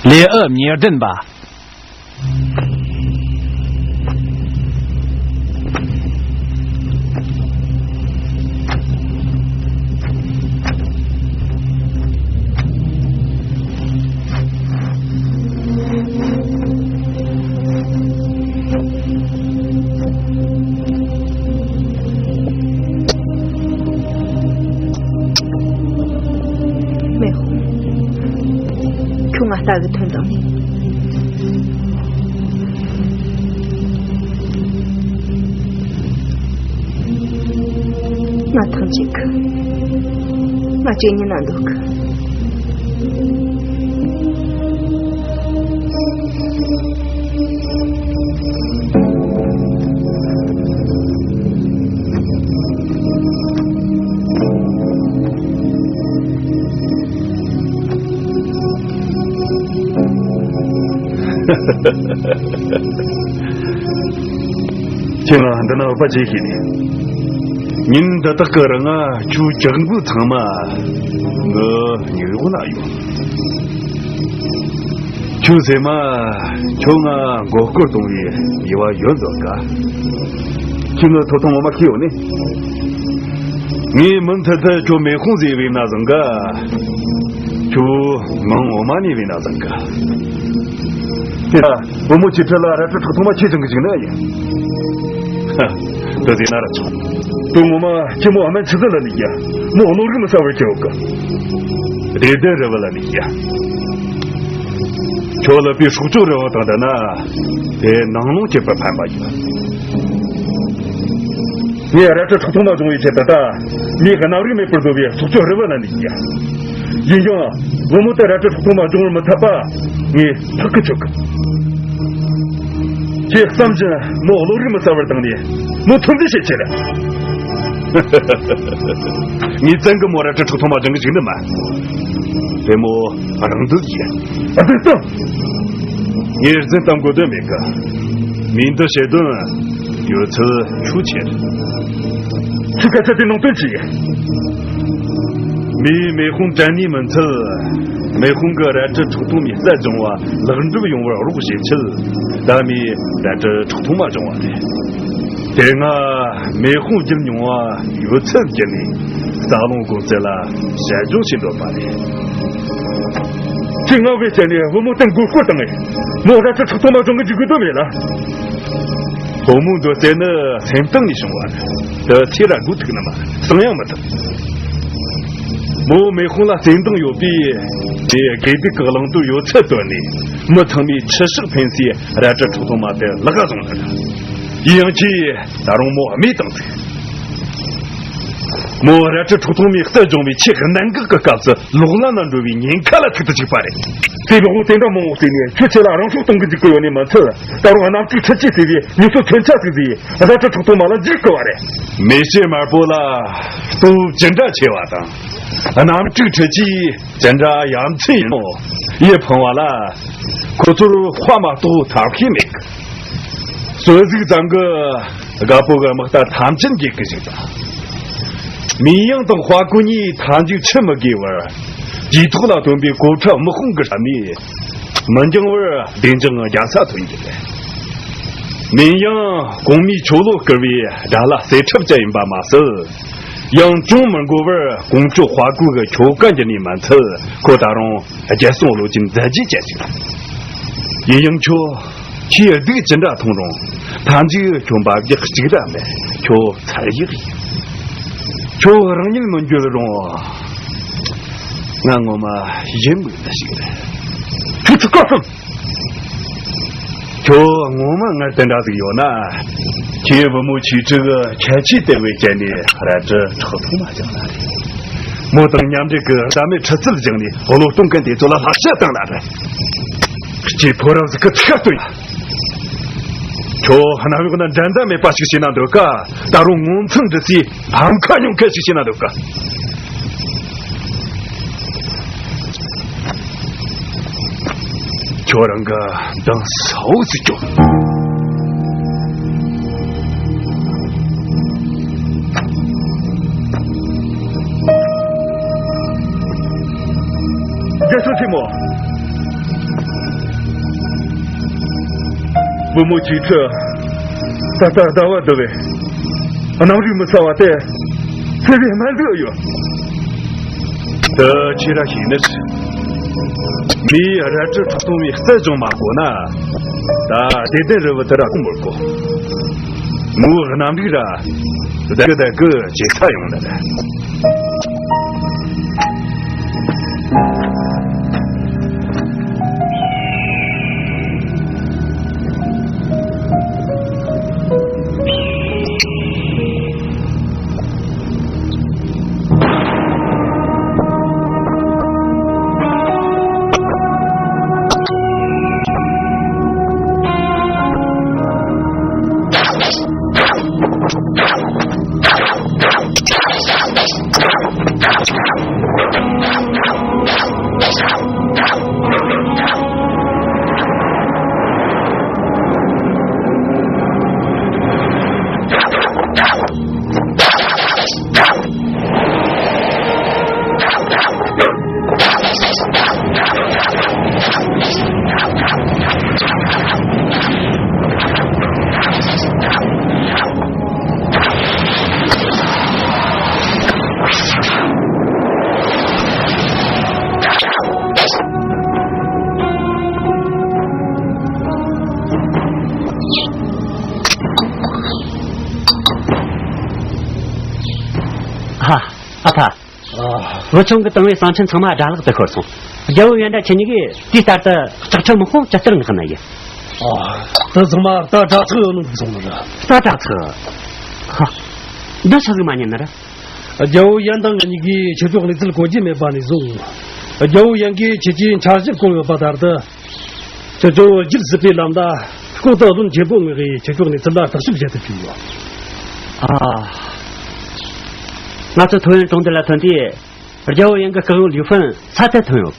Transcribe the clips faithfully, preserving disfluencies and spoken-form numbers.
ལེའུ་ཉེར་བདུན་པ། མེ་ཧོང་། ཁྱོད་ང་ལྟ་གི་ཐོན་དང་ནི། ང་ཐང་ཅིག་གི། ང་ཅེ་ཉི་ན་འདུག་གི། ཁྱེད་ང་འདི་ན་འོད་པ་ཅིག་ཤེས་ནས། ཉིན་འདི་དག་གི་རིང་ང་ཁྱོད་ཅག་འགུལ་ཚང་མ་ངའི་སྨྱུ་གུ་ན་ཡོད། ཁྱོད་ཟེར་མ། ཁྱོད་ང་མགོ་སྐོར་གཏོང་བའི་ཉེས་པ་ཡོད་འདུག་ག། ཁྱོད་ངའི་ཐོབ་ཐང་ངོ་མ་ཤེས་ཡོད་ནི། ངས་མུ་མཐུད་དུ་ཁྱོད་མེ་ཧོང་ཟེར་བའི་ན་བཟང་ག། ཁྱོད་མང་ངོ་མ་ནས་བའི་ན་བཟང་ག། དེ་ལ་བུ་མོ་ཆེ་ཁྲི་ལ་རལ་གྲི་ཁྲག་འཐུང་མ་ཆེ་ཆུང་གི་ཅིག་ན་ཡིན། དེ་ཟེར་ན་ར་ཆོག། དོན་ངོ་མ་ཁྱེད་མོ་ཨ་མན་ཆི་ཟི་ལ་ནི་ཡ། མོ་བློ་རིག་མི་གསལ་བར་བྱེད་འོག་གི། བདེ་ལྡན་རི་བོ་ལ་ནི་ཡ། ཁྱོད་ལ་པའི་སྲོག་གཅོད་རི་བོ་དང་འདྲ་ན། དེ་ནང་ལོང་སྐྱེད་པར་ཕན་པ་ཡོད། ངས་རལ་གྲི་ཁྲག་འཐུང་མ་སྦྱོང་བའི་ཆེད་དུ་ད། མིའི་རྣམ་རིག་མེད་པར་བཟོ་བའི་སྲོག་གཅོད་རི་བོ་ལ་ནི་ཡ། ཡིན་ཡང་། བུ་མོ་དེ་རལ་གྲི་ཁྲག་འཐུང་མ་སྦྱོང་བར་མི་འཐད་པ། ངས་ཐག་གིས་ཆོད་གི། ཁྱེད་བསམ་བཞིན་མོ་བློ་རིག་མི་གསལ་བར་བཏང་ནས་མོ་ཐུག་འདི་བྱེད་ཆེད། ངས་བཙན་གི་མོ་རལ་གྲི་ཁྲག་འཐུང་མ་སྦྱང་གི་བཅུག་ནི་མ། དེ་མོ་རང་འདོད་ཀྱིས། ཨ་དེ་ལྟ། ངས་རྫུན་གཏམ་དགོས་དོན་མེད་གི། མིས་འདི་བཤད་དོན་ཡོད་ཚད་ཆོས་ཆེ། ཁྱོད་སྐད་ཆ་དེ་ནང་དོན་ཅི་ཡིན། མིས་མེ་ཧོང་དྲན་ནས་མི་འཚལ། མེ་ཧོང་གི་རལ་གྲི་ཁྲག་འཐུང་མའི་རྩལ་སྦྱོང་བ་ལེགས་འགྲུབ་ཡོང་བར་རོགས་བྱེད་ཆེད། ད་མིས་རལ་གྲི་ཁྲག་འཐུང་མ་སྦྱོང་བ་རེད། དེ་སྔ་མེ་ཧོང་བརྒྱུད་མྱོང་བ་ཡོད་ཚད་བརྒྱུད་ནས་ས་ལོང་དགོན་རྩེ་ལ་ཞལ་འཇོག་བྱེད་འདོད་པ་རེད། ཁྱེད་ང་བས་བྱས་ནས་བུ་མོ་དེ་མགོ་སྐོར་བཏང་ངས། མོ་རལ་གྲི་ཁྲག་འཐུང་མ་སྦྱོང་གི་འཇུག་དགོས་དོན་མེད་ལ། བུ་མོ་འདོད་བརྩེ་ནི་སེམས་གཏིང་ནས་བྱུང་བ། དེ་ཚེ་ར་དགོས་ཐུག་ནི་མ་གསང་ཡང་མི་ཐུབ། མོ་མེ་ཧོང་ལ་བརྩེ་འདང་ཡོད་པས། དེ་དགེ་སྡིག་གི་བླང་དོར་ཡོད་ཚད་བཏོན་ནས་མི་ཚང་མས་འཆི་ཕྱག་འཕེན་སའི་རལ་གྲི་ཁྲག་འཐུང་མ་དེ་ལག་ག་བཟུང་ནི་རེད། ཡིན་ཡང་ཁྱེད་ད་རུང་མོ་རྨས་བཏང་ཟིག། མོ་རལ་གྲི་ཁྲག་འཐུང་མའི་རྩལ་སྦྱོང་བའི་ཆེས་གནད་འགག་གི་སྐབས་སུ་ལོག་ལམ་ན་འགྲོ་བའི་ཉེན་ཁ་ལ་ཐུག་ཏུ་བཅུག་པ་རེད། དེ་བས་དེ་འདྲ་མང་བོ་བརྩིས་ནས་ཁྱོད་ཆེད་ལ་རང་སྲོག་གཏོང་གི་འཇུག་གི་ཡོད་ནི་མ་ཚད། ད་རུང་གནམ་གཅིག་ཁྲི་གཅིག་ཟེར་བའི་མྱི་གསོད་མཚོན་ཆ་ཟིག་ཟིག་རལ་གྲི་ཁྲག་འཐུང་མ་ལ་འཇུག་དགོས་པ་རེད། མེ་ལྕེ་དམར་པོ་ལ་སྟོབས་ཇི་འདྲ་ཆེ་བ་དང་། གནམ་གཅིག་ཁྲི་གཅིག་ཇི་འདྲ་ཡ་མཚན་ཡིན་ནོ། ཡིད་ཕངས་པ་ལ། ཁོ་ཚོར་དཔའ་མ་གཏོགས་ཐབས་ཤེས་མེད་གི། གསོན་གཟིགས་ཙམ་གྱིས་རྒད་པོ་གི་དམག་རྟ་ཐམས་ཅད་འགྱེལ་གི་བཅུག་པ། མིན་ཡང་དང་དཔའ་རྒོད་གཉིས་མཐའ་མཇུག་འཆི་མི་དགོས་པར། རྗེས་ཐོག་ལ་ཐོན་པའི་གོ་ཁྲབ་དམག་དཔུང་གི་སྲ་མོས་མི་འགྱངས་པར་བདེ་འཇགས་རྒྱལ་ས་ཐོན་གྱི་རེད། མིན་ཡང་གོང་མའི་ཆོ་ལོ་བསྐུལ་བའི་དགྲ་ལྷ་གསེར་ཁྲབ་ཅན་ཡིན་པ་མ་ཟད། ཡང་ཅུང་མི་འགོར་བར་ཀོང་ཇོ་དཔའ་རྒོད་ཀྱི་ཁྱོ་ག་འགྱུར་ནས་མ་ཚད་ཁོ་ད་རུང་རྒྱལ་སྲུང་བློ་ཅན་མཛད་རྗེས་ཅན་ཞིག་རེད། ཡིན་ཡང་ཁྱོད་ཁྱིའི་སྡུག་ཅི་འདྲ་མཐོང་རུང་མཐའ་མཇུག་ཁྱོད་འབབ་རྒྱག་གཅིག་ར་མེད། ཁྱོད་ཚར་ཡག་ཡིན། ཁྱོད་རང་ཉིད་མི་འགྱུར་རུང་ང་ངོ་མ་ཡིད་མུག་ནི་ཞིག་རེད། ཁྱོད་ཚོ་བཀག་སོང་། ཁྱོད་ངོ་མ་ངར་དེ་འདྲ་ཟིག་ཡོད་ན། ཁྱེད་བུ་མོ་ཆེ་ཁྲི་གི་ཁྱད་ཆོས་དེ་བས་བཅད་ནས་རལ་གྲི་ཁྲག་འཐུང་མ་སྦྱངས་ན་རེད། མོ་དང་མཉམ་འབྲེལ་གི་ཟླ་མེད་ཁྲི་རྩིལ་སྦྱངས་ནས་བློ་གཏོང་མཁན་དེ་ཚོ་ལ་བསླབ་བྱ་བཏང་ན་རེད། སྐྱེས་ཕོ་རབ་ཟིག་གི་ཚིག་སྟོན། ཁྱོད་གནམ་འོག་ན་འགྲན་ཟླ་མེད་པ་ཞིག་བྱས་ན་འདོད་ཀ། ད་རུང་ངོ་མཚར་འདྲི་སའི་ཕམ་ཁ་ཉུང་མཁན་ཞིག་བྱས་ན་འདོད་ཀ། ཁྱོད་རང་གི་མདང་ས་འོག་ཟིག་སྐྱོ། རྒྱལ་ས་ ཆེན་མོ། བུ་མོ་ཁྱེད་ཚོས་ད་ལྟ་ཟླ་བ་བདུན་པའི་གནམ་རིག་མི་གསལ་བ་དེ་ཚེ་བའི་སྨན་དུ་ཡོད། དེ་ཁྱེད་རང་ཤེས་ནི། མིའི་རལ་གྲི་ཁྲག་འཐུང་བའི་རྩལ་སྦྱོང་མ་དགོས་ན། ད་བདེ་ལྡན་རི་བོ་དེ་ར་ཀུ་མོར་གོ། མོའི་གནམ་རིག་ར་བདེ་གི་བདེ་གི་ཇེ་ཚ་ཡོང་ནི་རེད། ཨ་ཕ། བུ་ཆུང་གིས་བཏང་བའི་གསང་ཆེན་ཚང་མ་དགྲ་ལག་ཏུ་ཤོར་སོང་། རྒྱལ་བོ་ཡོན་ཏན་ཁྱེད་གཉིས་ཀྱིས་དུས་ལྟར་དུ་ལྕགས་ཁྲི་དམག་དཔུང་ཇི་ལྟར་མངགས་ན་ཡིན། ཨ། དེ་ཚང་མ་རྟ་དྲག་ཚག་ཡོད་ནོ་འདུག་སོང་ནི་རེད། རྟ་དྲག་ཚག་ཧ། འདི་ཆི་ཟིག་མ་ཉན་ནི་རེད། རྒྱལ་བོ་ཡན་དང་ང་གཉིས་ཀྱིས་ཁྱེད་ཚོའི་གནས་ཚུལ་གོ་རྒྱུ་མེད་པ་ནས་བཟུང་། རྒྱལ་བོ་ཡན་གྱིས་ཁྱེད་ཀྱི་འཆར་གཞི་བསྐོར་ཡོད་པ་ལྟར་དུ། ཁྱེད་ཚོ་རྒྱུད་སྲིད་པའི་ལམ་ལ་ལྐོག་ཏུ་བློན་ཆེན་པོ་མངགས་ཀྱིས་ཁྱེད་ཚོའི་གནས་ཚུལ་ལ་བརྟག་ཞིབ་བྱེད་དུ་བཅུག་ཡོད། ཨ། ང་ཚོ་ཐོ་ཡོན་གྲོང་རྡལ་ལ་ཐོན་དུས། རྒྱལ་བོ་ཡན་གྱི་སྐུ་དབང་ལུའུ་ཧྥུན་ས་ཐད་ཐོན་ཡོད་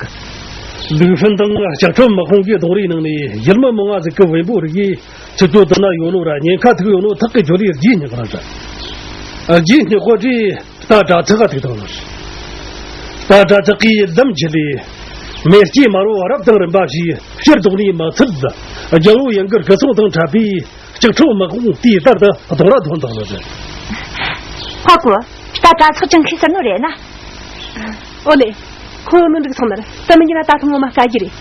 གི། ལུའུ་ཧྥུན་དང་ལྕགས་ཁྲོམ་དམག་དཔུང་གི་གདོང་རིས་ནང་ནས་ཡུལ་མི་མང་བ་ཟིག་གི་བེམ་པོ་རིགས་ཀྱིས་ཁྱེད་ཚོ་དེ་ན་ཡོད་ནོ་ར་ཉེན་ཁ་ཐུག་ཡོད་ནོ་ཐག་གིས་ཆོད་ལས་རྗེས་སྙེག་ར་ཟེར། རྗེས་སྙེག་གོ་དུས་རྟ་དྲག་ཚག་ག་ཐུག་བཏང་ནོ་རེད། རྟ་དྲག་ཚག་གིས་ལམ་ཁྱེར་ལས། མེ་ལྕེ་དམར་བོ་རབ་དང་རིམ་པ་ཞིག་ཕྱིར་ལྡོག་ནས་མི་ཚད། རྒྱལ་བོ་ཡན་གྱི་སྐུ་སྲུང་དང་འཕྲད་པའི་ལྕགས་ཁྲོམ་དམག་དཔུང་དུས་ལྟར་དུ་གདོང་ར་ཐོན་བཏང་ནོ་རེད། ཧ་གོ། རྟ་དྲག་ཚག་ཅང་ཤེས་ཟེར་ནོ་རེད་ན། ཨོ་ལེ། ཁོ་ནི་འགྲིག་སོང་ནར་ད་མི་ཉིན་ན་ད་ཐུང་ངོ་མ་དཀའ་རྒྱུ་རེད།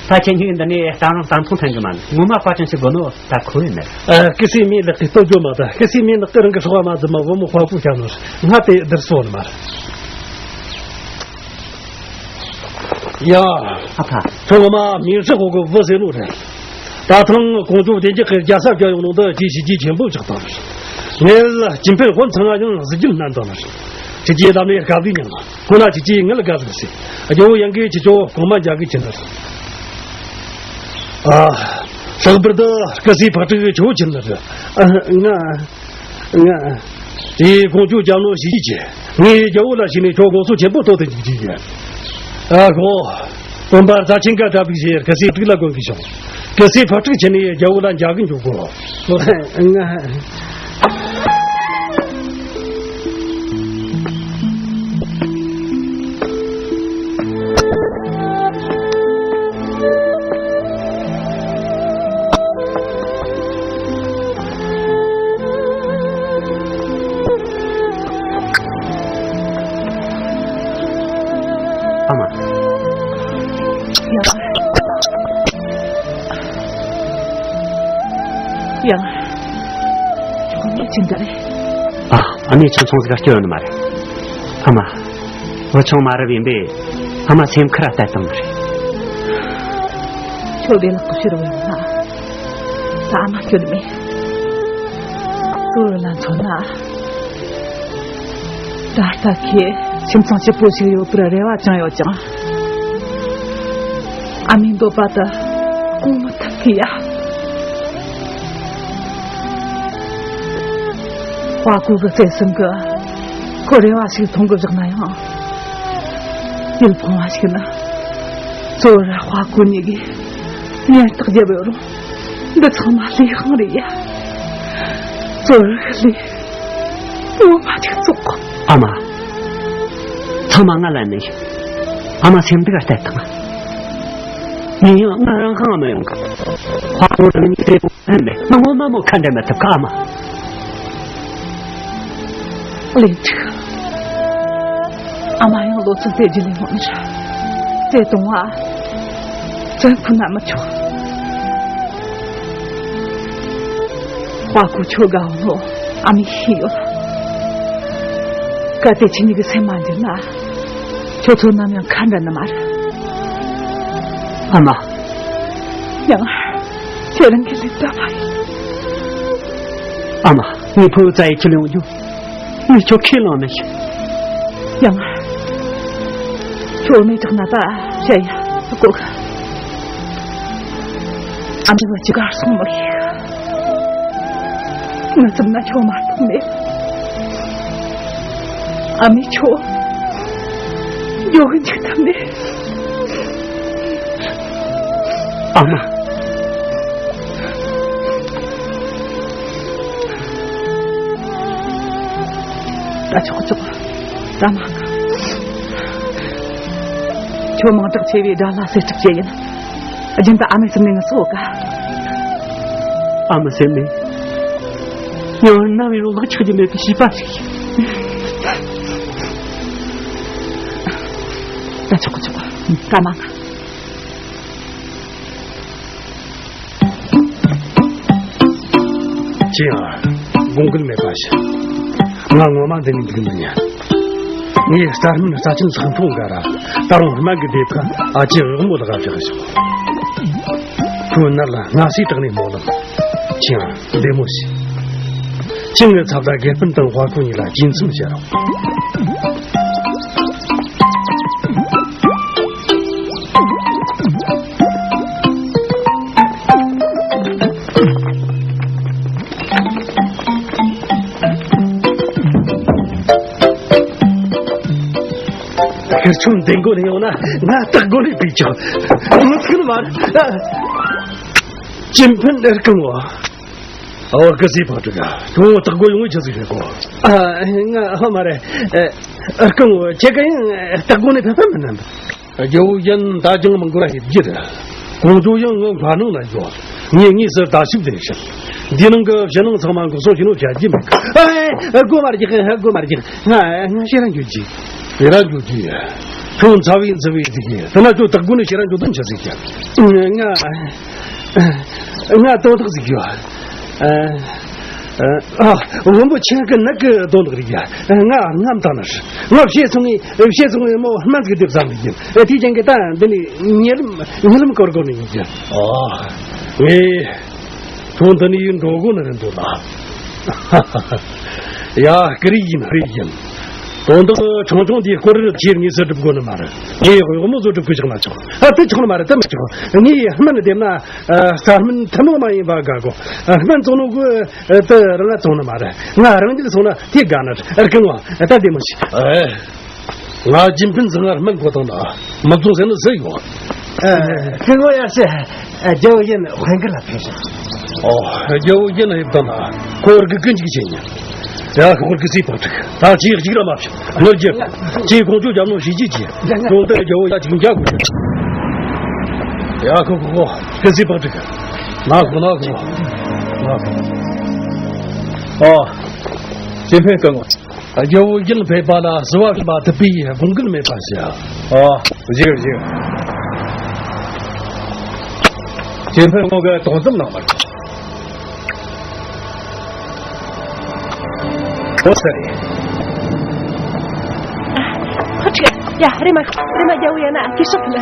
ད་ཁྱེད་གཉིས་འདི་ནས་གཏམ་རང་གཏམ་ཐུང་ཐོན་གི་མ་ནི་ངོ་མ་དཔའ་ཅན་ཞིག་དགོས་ནོ་ད་ཁོ་ཡིན་ནི། ཨ། སྐུ་སྲས་མིའི་ལག་གི་སྟོབས་འཇོག་མ་ད་སྐུ་སྲས་མིའི་ལག་གི་རང་གི་སྲོག་མ་ཟིན་མ་བུ་མོ་དཔའ་བོ་བྱ་ནོ་ང་དེ་བསྡུར་སོ་ནི་མ་རེད། ཡ། ཨ་ཕ། ཁྱོད་ངོ་མ་མིང་སྲིད་འོག་གི་བུ་ཟེར་ནོ་རེད། ད་ཐེངས་ཀོང་ཇོ་བདེ་འཇགས་ཀྱི་རྒྱལ་ས་བསྐྱལ་ཡོང་ནོ་འདི་ཅིའི་བྱས་རྗེས་ཆེན་པོ་ཆགས་བཏང་རེད། ངས་སྐྱེ་འཕེལ་དབང་ཚང་ང་ཡང་གཟི་བརྗིད་བསྣན་བཏང་རེད། ཁྱེད་ཀྱིས་ལམ་ནས་དཀའ་ལས་མྱངས་ན་ཁོ་ན་ཁྱེད་ཀྱིས་ངལ་དགའ་ཟིག་ཟེར། རྒྱལ་བོ་ཡན་གྱིས་ཁྱེད་ཚོ་གོང་མ་མཇལ་གི་ཕྱིན་ནི་རེད། ཨ། ལྷག་པར་དུ་སྐུ་སྲས་ཕག་ཕྲུག་ཁྱོད་ཕྱིན་ནི་རེད། ཨ། ང་། ང་། དེས་ཀོང་ཇོ་རྒྱབ་ལོག་བྱས་རྗེས་ཆེ། ངས་རྒྱལ་བོ་ལ་ཞུས་ནས་ཁྱོད་དགོངས་སོ་ཆེན་པོ་ཐོག་ཏུ་འཇུག་རྒྱུ་ཡིན། ཨ་ཧོ། དཔོན་པོ་རྩ་ཆེན་ག་གྲ་བིག་ཞེས་སྐུ་སྲས་ཕྲུག་ལ་དགོངས་ཀྱི་བྱུང་། སྐུ་སྲས་ཕག་ཕྲུག་ཁྱེད་ནས་རྒྱལ་བོ་ལ་མཇལ་གི་འཇུག་གོ། ང་། ཨ་མ། ཡང་། ཡང་། ཁྱོད་ངས་ཅི་འདྲ་རེད། ཨ། ཨ་མས་ཆུང་ཆུང་ཟིག་སྐྱོ་ཡོད་ནི་མ་རེད། ཨ་མ། བུ་ཆུང་མ་རབས་ཡིན་པས་ཨ་མ་སེམས་ཁུར་ར་གཏད་བཏང་ནི་རེད། ཁྱོད་བདེ་ལག་གི་ཕྱིར་བ་ཡིན་ན། ད་ཨ་མ་སྐྱོ་ནི་མེད། ཟོར་ལ་མཚོན་ན། ད་ལྟ་ཁྱེད་ཁྱིམ་ཚང་སྐྱིད་པོ་ཞིག་ཡོད་པར་རེ་བ་ཅང་ཡོད་ཀྱང་། ཨ་མའི་འདོད་པ་དེ་སྐོང་མི་ཐུབ་གི་ཡ། དཔའ་རྒོད་ཀྱི་བརྩེ་སེམས་ཀྱིས་ཁོ་རེ་བ་ཞིག་མཐོང་གི་བཞག་ན་ཡང་། ཡིད་ཕངས་པ་ཞིག་ནི། ཟོར་དཔའ་རྒོད་གཉིས་ཀས་ཉེན་རྟོག་བརྒྱབ་ཡོད་རུང་། འདི་ཚང་མ་ལས་དབང་རེད་ཡ། ཟོར་ལས་ངོ་མ་ཅིག་བཙོག་གོ། ཨ་མ། ཚང་མ་ང་ལན་ནི། ཨ་མ་སེམས་སྡུག་ག་བལྟས་དང་། ཡིན་ཡང་ང་རང་ཁང་ཨ་མ་ཡོང་གི། ཧ་གོ་རང་ཉིད་རེད་པོ་ཨ་མས་ང་ངོ་མ་མོ་ཁ་འདྲ་མ་ཐུབ་ག་ཨ་མ། ལིན་ཁྲི། ཨ་མ་ཡང་ལོ་ཚོད་དེ་རྒྱུ་ལས་མོ་ནི་ར། དེ་གཏོང་བ། བཙན་ཁུ་ན་མི་ཆོག་ཧ་གོ་ཆོ་དགའ་བོ་ནོ་ཨ་མི་ཤི་ཡོད། གལ་ཏེ་ཁྱེད་གཉིས་ཀྱི་སེམས་མ་འགྱུར་ན། ཁྱོད་ཚོ་ནམ་ཡང་ཁ་འདྲ་ནི་མ་རེད། ཨ་མ། ཡང་ཁྱེད་རང་གི་ལུགས་ལྟ་བ་ཡིན། ཨ་མ། ངའི་ཕུ་བོ་རྩ་ཡི་ཁྱི་ལོན་རྒྱུ། ངས་ཁྱོད་ཁས་བླངས་མི་ཤེས། ཡང་། ཁྱོད་མེད་དྲག་ན་ད་བཤད་ཡ་ལྐོག་གི། ཨ་མའི་བུ་ཅི་གར་སོང་མི་ཤེས། ང་ཙམ་ན་ཁྱོད་མ་གཏོགས་མེད། ཨ་མས་ཁྱོད་ཡོག་གི་འཇུག་ཐབས་མེད། ཨ་མ། ད་ཆོག་ཆོག་ད་མ། ཁྱོད་མིང་གྲགས་ཆེ་བའི་དགྲ་ལྷ་སེ་སྒྲུབ་ཅན་ཡིན། རྒྱུན་དུ་ཨ་མའི་སེམས་ནས་ངུ་སོ་ག་ཨ་མའི་སེམས་ནས་ཡང་ན་བའི་རོ་ལག་ཆགས་ཀྱི་མེད་པའི་བྱིས་པ་ཞིག་ཡིན། ད་ཆོག་ཆོག་ད་མ་ང་། ཅི་ཡང་དགོངས་འགལ་མེད་པ་ཞིག་ང་ངོ་མ་འདི་ནས་འདུག་མི་ཉན། ངས་རྩྭ་སྨན་རྩྭ་ཆེན་ཚོགས་འཐུང་ག་ར་ད་རུང་སྨན་གྱི་སྡེ་ཁག་ཨ་ཅེ་འོག་མོ་ལ་ག་བཞག་ཞོག་ཁོའི་ནར་ལ་སྔ་སེ་དྲག་ནས་མོ་ལགས། ཅི་ཡང་བདེ་མོ་ཞིག་ཅི་ངའི་ཚབ་ད་དགེ་སྤུན་དང་དཔའ་ཁོ་གཉིས་ལ་རྗེས་མཚམས་བྱེད་རོགས། ཁིར་ཆུང་འདི་མགོ་ནས་ཡོང་ན་ང་སྟག་མགོ་ནས་བུད་ཆོག་ངོ་ཚ་ནི་མ་རེད། ཅིན་ཕིན་ཨེར་ཀང་བ། ཨོ་ཀི་སི་ཕག་ཕྲུག་ཁྱོད་སྟག་མགོ་ཡོང་བའི་ཆི་ཟིག་རེད་གོ་ང་ཧ་མ་རེད། ཨེར་ཀང་བ་ཁྱེད་ཀ་ཡང་སྟག་མགོ་ནས་ཕེབས་པ་མིན་ནམ། རྒྱལ་བོ་ཡིན་ད་ཅང་མང་པོ་ལ་ཡིབ་རྒྱུ་རེད། ཀོང་ཇོ་ཡང་ངོ་མཁའ་ནང་ན་ཡོད། ངས་དངོས་སུ་ལྟ་ཞིབ་ལས་བྱེད། འདི་ནང་གི་ཕྱི་ནང་ཚང་མ་འགོག་སྲུང་བྱས་ནོ་བྱ་རྒྱུ་མེད་གི། ཨེ་སྒོ་མ་རྒྱག་ཨེ་སྒོ་མ་རྒྱག་ང་ང་ཤེས་ར་འགྱོ་རྒྱུ། ཤེས་ར་འགྱོ་རྒྱུ་ཡ། ཁྱོད་ཚ་བའི་འཚུབ་བའི་ཟིག་ཡ། དེ་ན་ཁྱོད་སྟག་མགོ་ནས་ཤེས་ར་འགྱོ་དོན་ཆི་ཟིག་ཡ། ང་ང་དོན་དག་ཟིག་ཡོད། ཨ། ཨ། བུ་མོ་ཆེན་གི་ནག་གི་དོན་དག་རིག་ཡ། ང་རྔམ་བཏང་ན་རེད། ང་བཤད་སོང་ངས་བཤད་སོང་ངས་མོ་སྨན་ཟིག་སྡེབ་བཟང་གི་ཡིན། དེའི་རྐྱེན་གྱིས་ད་འདི་ནས་ཉེ་ལམ་ཉེ་ལམ་སྐོར་སྐོར་ནས་ཡིན་གྱི། ཨ། ངས་ཁྱོད་འདི་ནས་འགྲོ་དགོས་ནི་རེད་འདུག་ལ། ཡ་ཀི་རི་ཡིན་ཧི་རི་ཡིན། དོན་དག་ཆུང་ཆུང་དེའི་སྐོར་རེ་ཁྱེད་དངོས་སུ་སྒྲུབ་དགོས་ནི་མ་རེད། ངས་དབང་མོ་ཚོ་སྒྲུབ་དགོས་ཆགས་མ་ཆོག་ཨ་དེ་ཆོག་ནི་མ་རེད་དེ་མི་ཆོག་ངས་སྨན་སྡེབ་ན། ཨ། རྩྭ་སྨན་ཐུན་མོང་མ་ཡིན་པ་དགའ་གོ་ཨ། སྨན་བཙོང་ནོ་གོ་ཨ། དེ་རང་ལ་བཙོང་ནི་མ་རེད། ང་རང་རྒྱུད་སོང་ན་དེ་དགའ་ནི་རེད། ཨ། རྐང་བ་ཨ། ད་བདེ་མོ་ཞིག་ཨེ། ང་རྒྱུན་ཕན་ཚང་ང་སྨན་གོ་དང་ན་མི་བཙོང་ཟེར་ནི་ཟེར་ཡོད། ཨ། རྐང་བ་ཡར་ཞུ། ཨ། རྒྱལ་བོ་ཡིན་དཔོན་གི་ལ་ཕེབས་ཤིག་ཨོ། རྒྱལ་བོ་ཡིན་ལ་ཡིབ་དང་ན་ཁོ་རྒྱུག་གི་འཇིག་བྱེད་ཉན། ཡ་ཁོ་ཁོ་ཀི་སི་ཕག་ཕྲུག་ད་ཅིག་ཅིག་ར་མ་བྱེད། ནོར་རྒྱུ་ཅིག་ཀོང་ཇོ་རྒྱབ་ནོ་ཞིག་ཅིག་ཅིག་ཁྱོད་འདི་རྒྱལ་བོ་ཡ་ཅིག་འཇག་དགོས། ཡ་ཁོ་ཁོ་ཁོ་ཀི་སི་ཕག་ཕྲུག་ན་ཁོ་ན་ཁོ་ན་ཁོ། ཨོ། ཅིན་ཕིན་སྐུ་ངོ་། རྒྱལ་བོ་ཡིན་ཕེབས་པ་ལ་བསུ་བ་ཞུ་མ་ཐུབ་པའི་དགོངས་འགལ་མེད་པ་ཞུ། ཨོ། བཞུགས་བཞུགས། ཅིན་ཕིན་སྐུ་ངོ་གི་དོ་དམ་གནང་བར། ཨོ་སི། ཧ་ཁྲི། ཡ་རེ་མ་རེ་མ་རྒྱལ་བོ་ཡ་ན་སྐྱེ་ཤོག་ལ།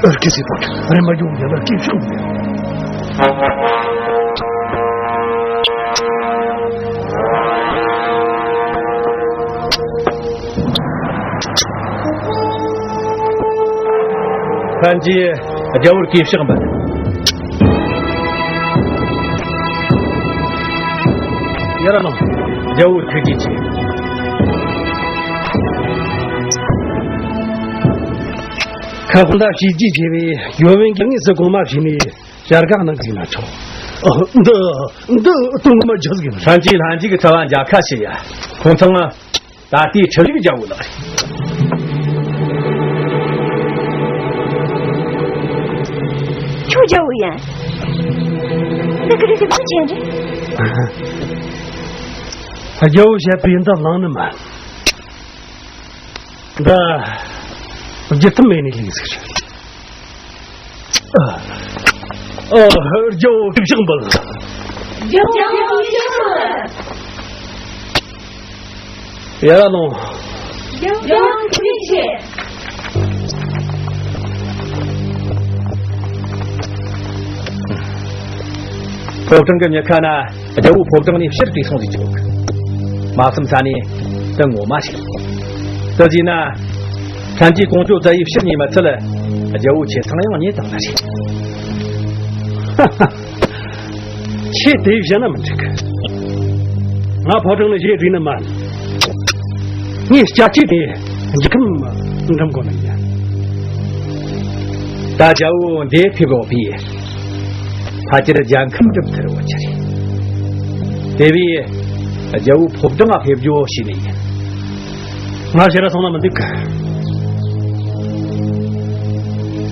ཨར་ཀི་སི་ཕག་ཕྲུག་རེ་མ་རྒྱལ་བོ་ཡ་ན་སྐྱེ་ཤོག་ལ། ཕན་ཅི་རྒྱལ་བོར་གུས་ཕྱག་འབུལ། ཡར་ལོངས། རྒྱལ་བོར་ཐུགས་རྗེ་ཆེ། ཁ་སྐོང་ད་བྱས་རྗེས་ཆེ་བའི་ཡོ་བན་གྱི་དངོས་སུ་གོང་མ་བྱས་ནས། བྱ་དགའ་གནང་གི་ན་ཆོག་འདི་འདི་དུང་མ་ཇག་གི། ལྷན་ཅིག་ལྷན་ཅིག་གི་ཚ་བ་འཇའ་ཁ་ཞིག་ཡ། ཁོང་ཚང་ད་ལྟའི་ཁྲིམས་ལུགས་རྒྱལ་བོ་ལགས་རེད། ཁྱོད་རྒྱལ་བོ་ཡིན། འདི་ག་རེ་རེ་བ་ཅན་རེད། རྒྱལ་བོ་བཤད་པའི་འདི་བླངས་ནི་མ། འདི་རྒྱུ་ཐུམ་མེད་ནི་ལིག་ཟིག་རེད། ཨ། ཨ། རྒྱལ་བོ་ཐུགས་ཕྱག་འབུལ། རྒྱལ་བོ་ཐུགས་ཕྱག་འབུལ། ཡར་ལོངས། རྒྱལ་བོ་ཐུགས་རྗེ་ཆེ། ཕོ་བྲང་གི་མྱི་ཁ་ན། རྒྱལ་བོ་ཕོ་བྲང་ནས་ཕྱིར་བྲོས་སོང་ཟིག་ཅིག་མ་བསམ་ས་ནས་དེ་ངོ་མ་ཞིག་དེ་ཟིན་ན། ལྷན་རྒྱས་ཀོང་ཇོ་རྩ་ཡིས་ཕྱིར་ཉེ་མ་ཚུལ། རྒྱལ་བོ་ཆེ་ཚང་ཡང་རྙེད་དང་ལ་ཞིག་ཁྱེད་དེ་བཞིན་ན་མི་འགྲིག་ང་ཕོ་བྲང་ནས་གཞན་བྲིས་ནི་མ། ངས་སྐྱ་ཆས་དེ་འཇིགས་ཁམས་འགྲིམ་དགོས་ནི་ཡིན། ད་རྒྱལ་བོ་འདས་ཕེབས་འོས་པས། ཕལ་ཆེར་རྒྱལ་ཁམས་འགྲིམ་ཐུབ་འོས་ཀྱི་རེད། དེ་བས་རྒྱལ་བོ་ཕོ་བྲང་ང་ཕེབས་རྒྱུ་བྱས་ནས་ཡིན། ང་ཕྱིར་སོང་ན་མི་འདུག་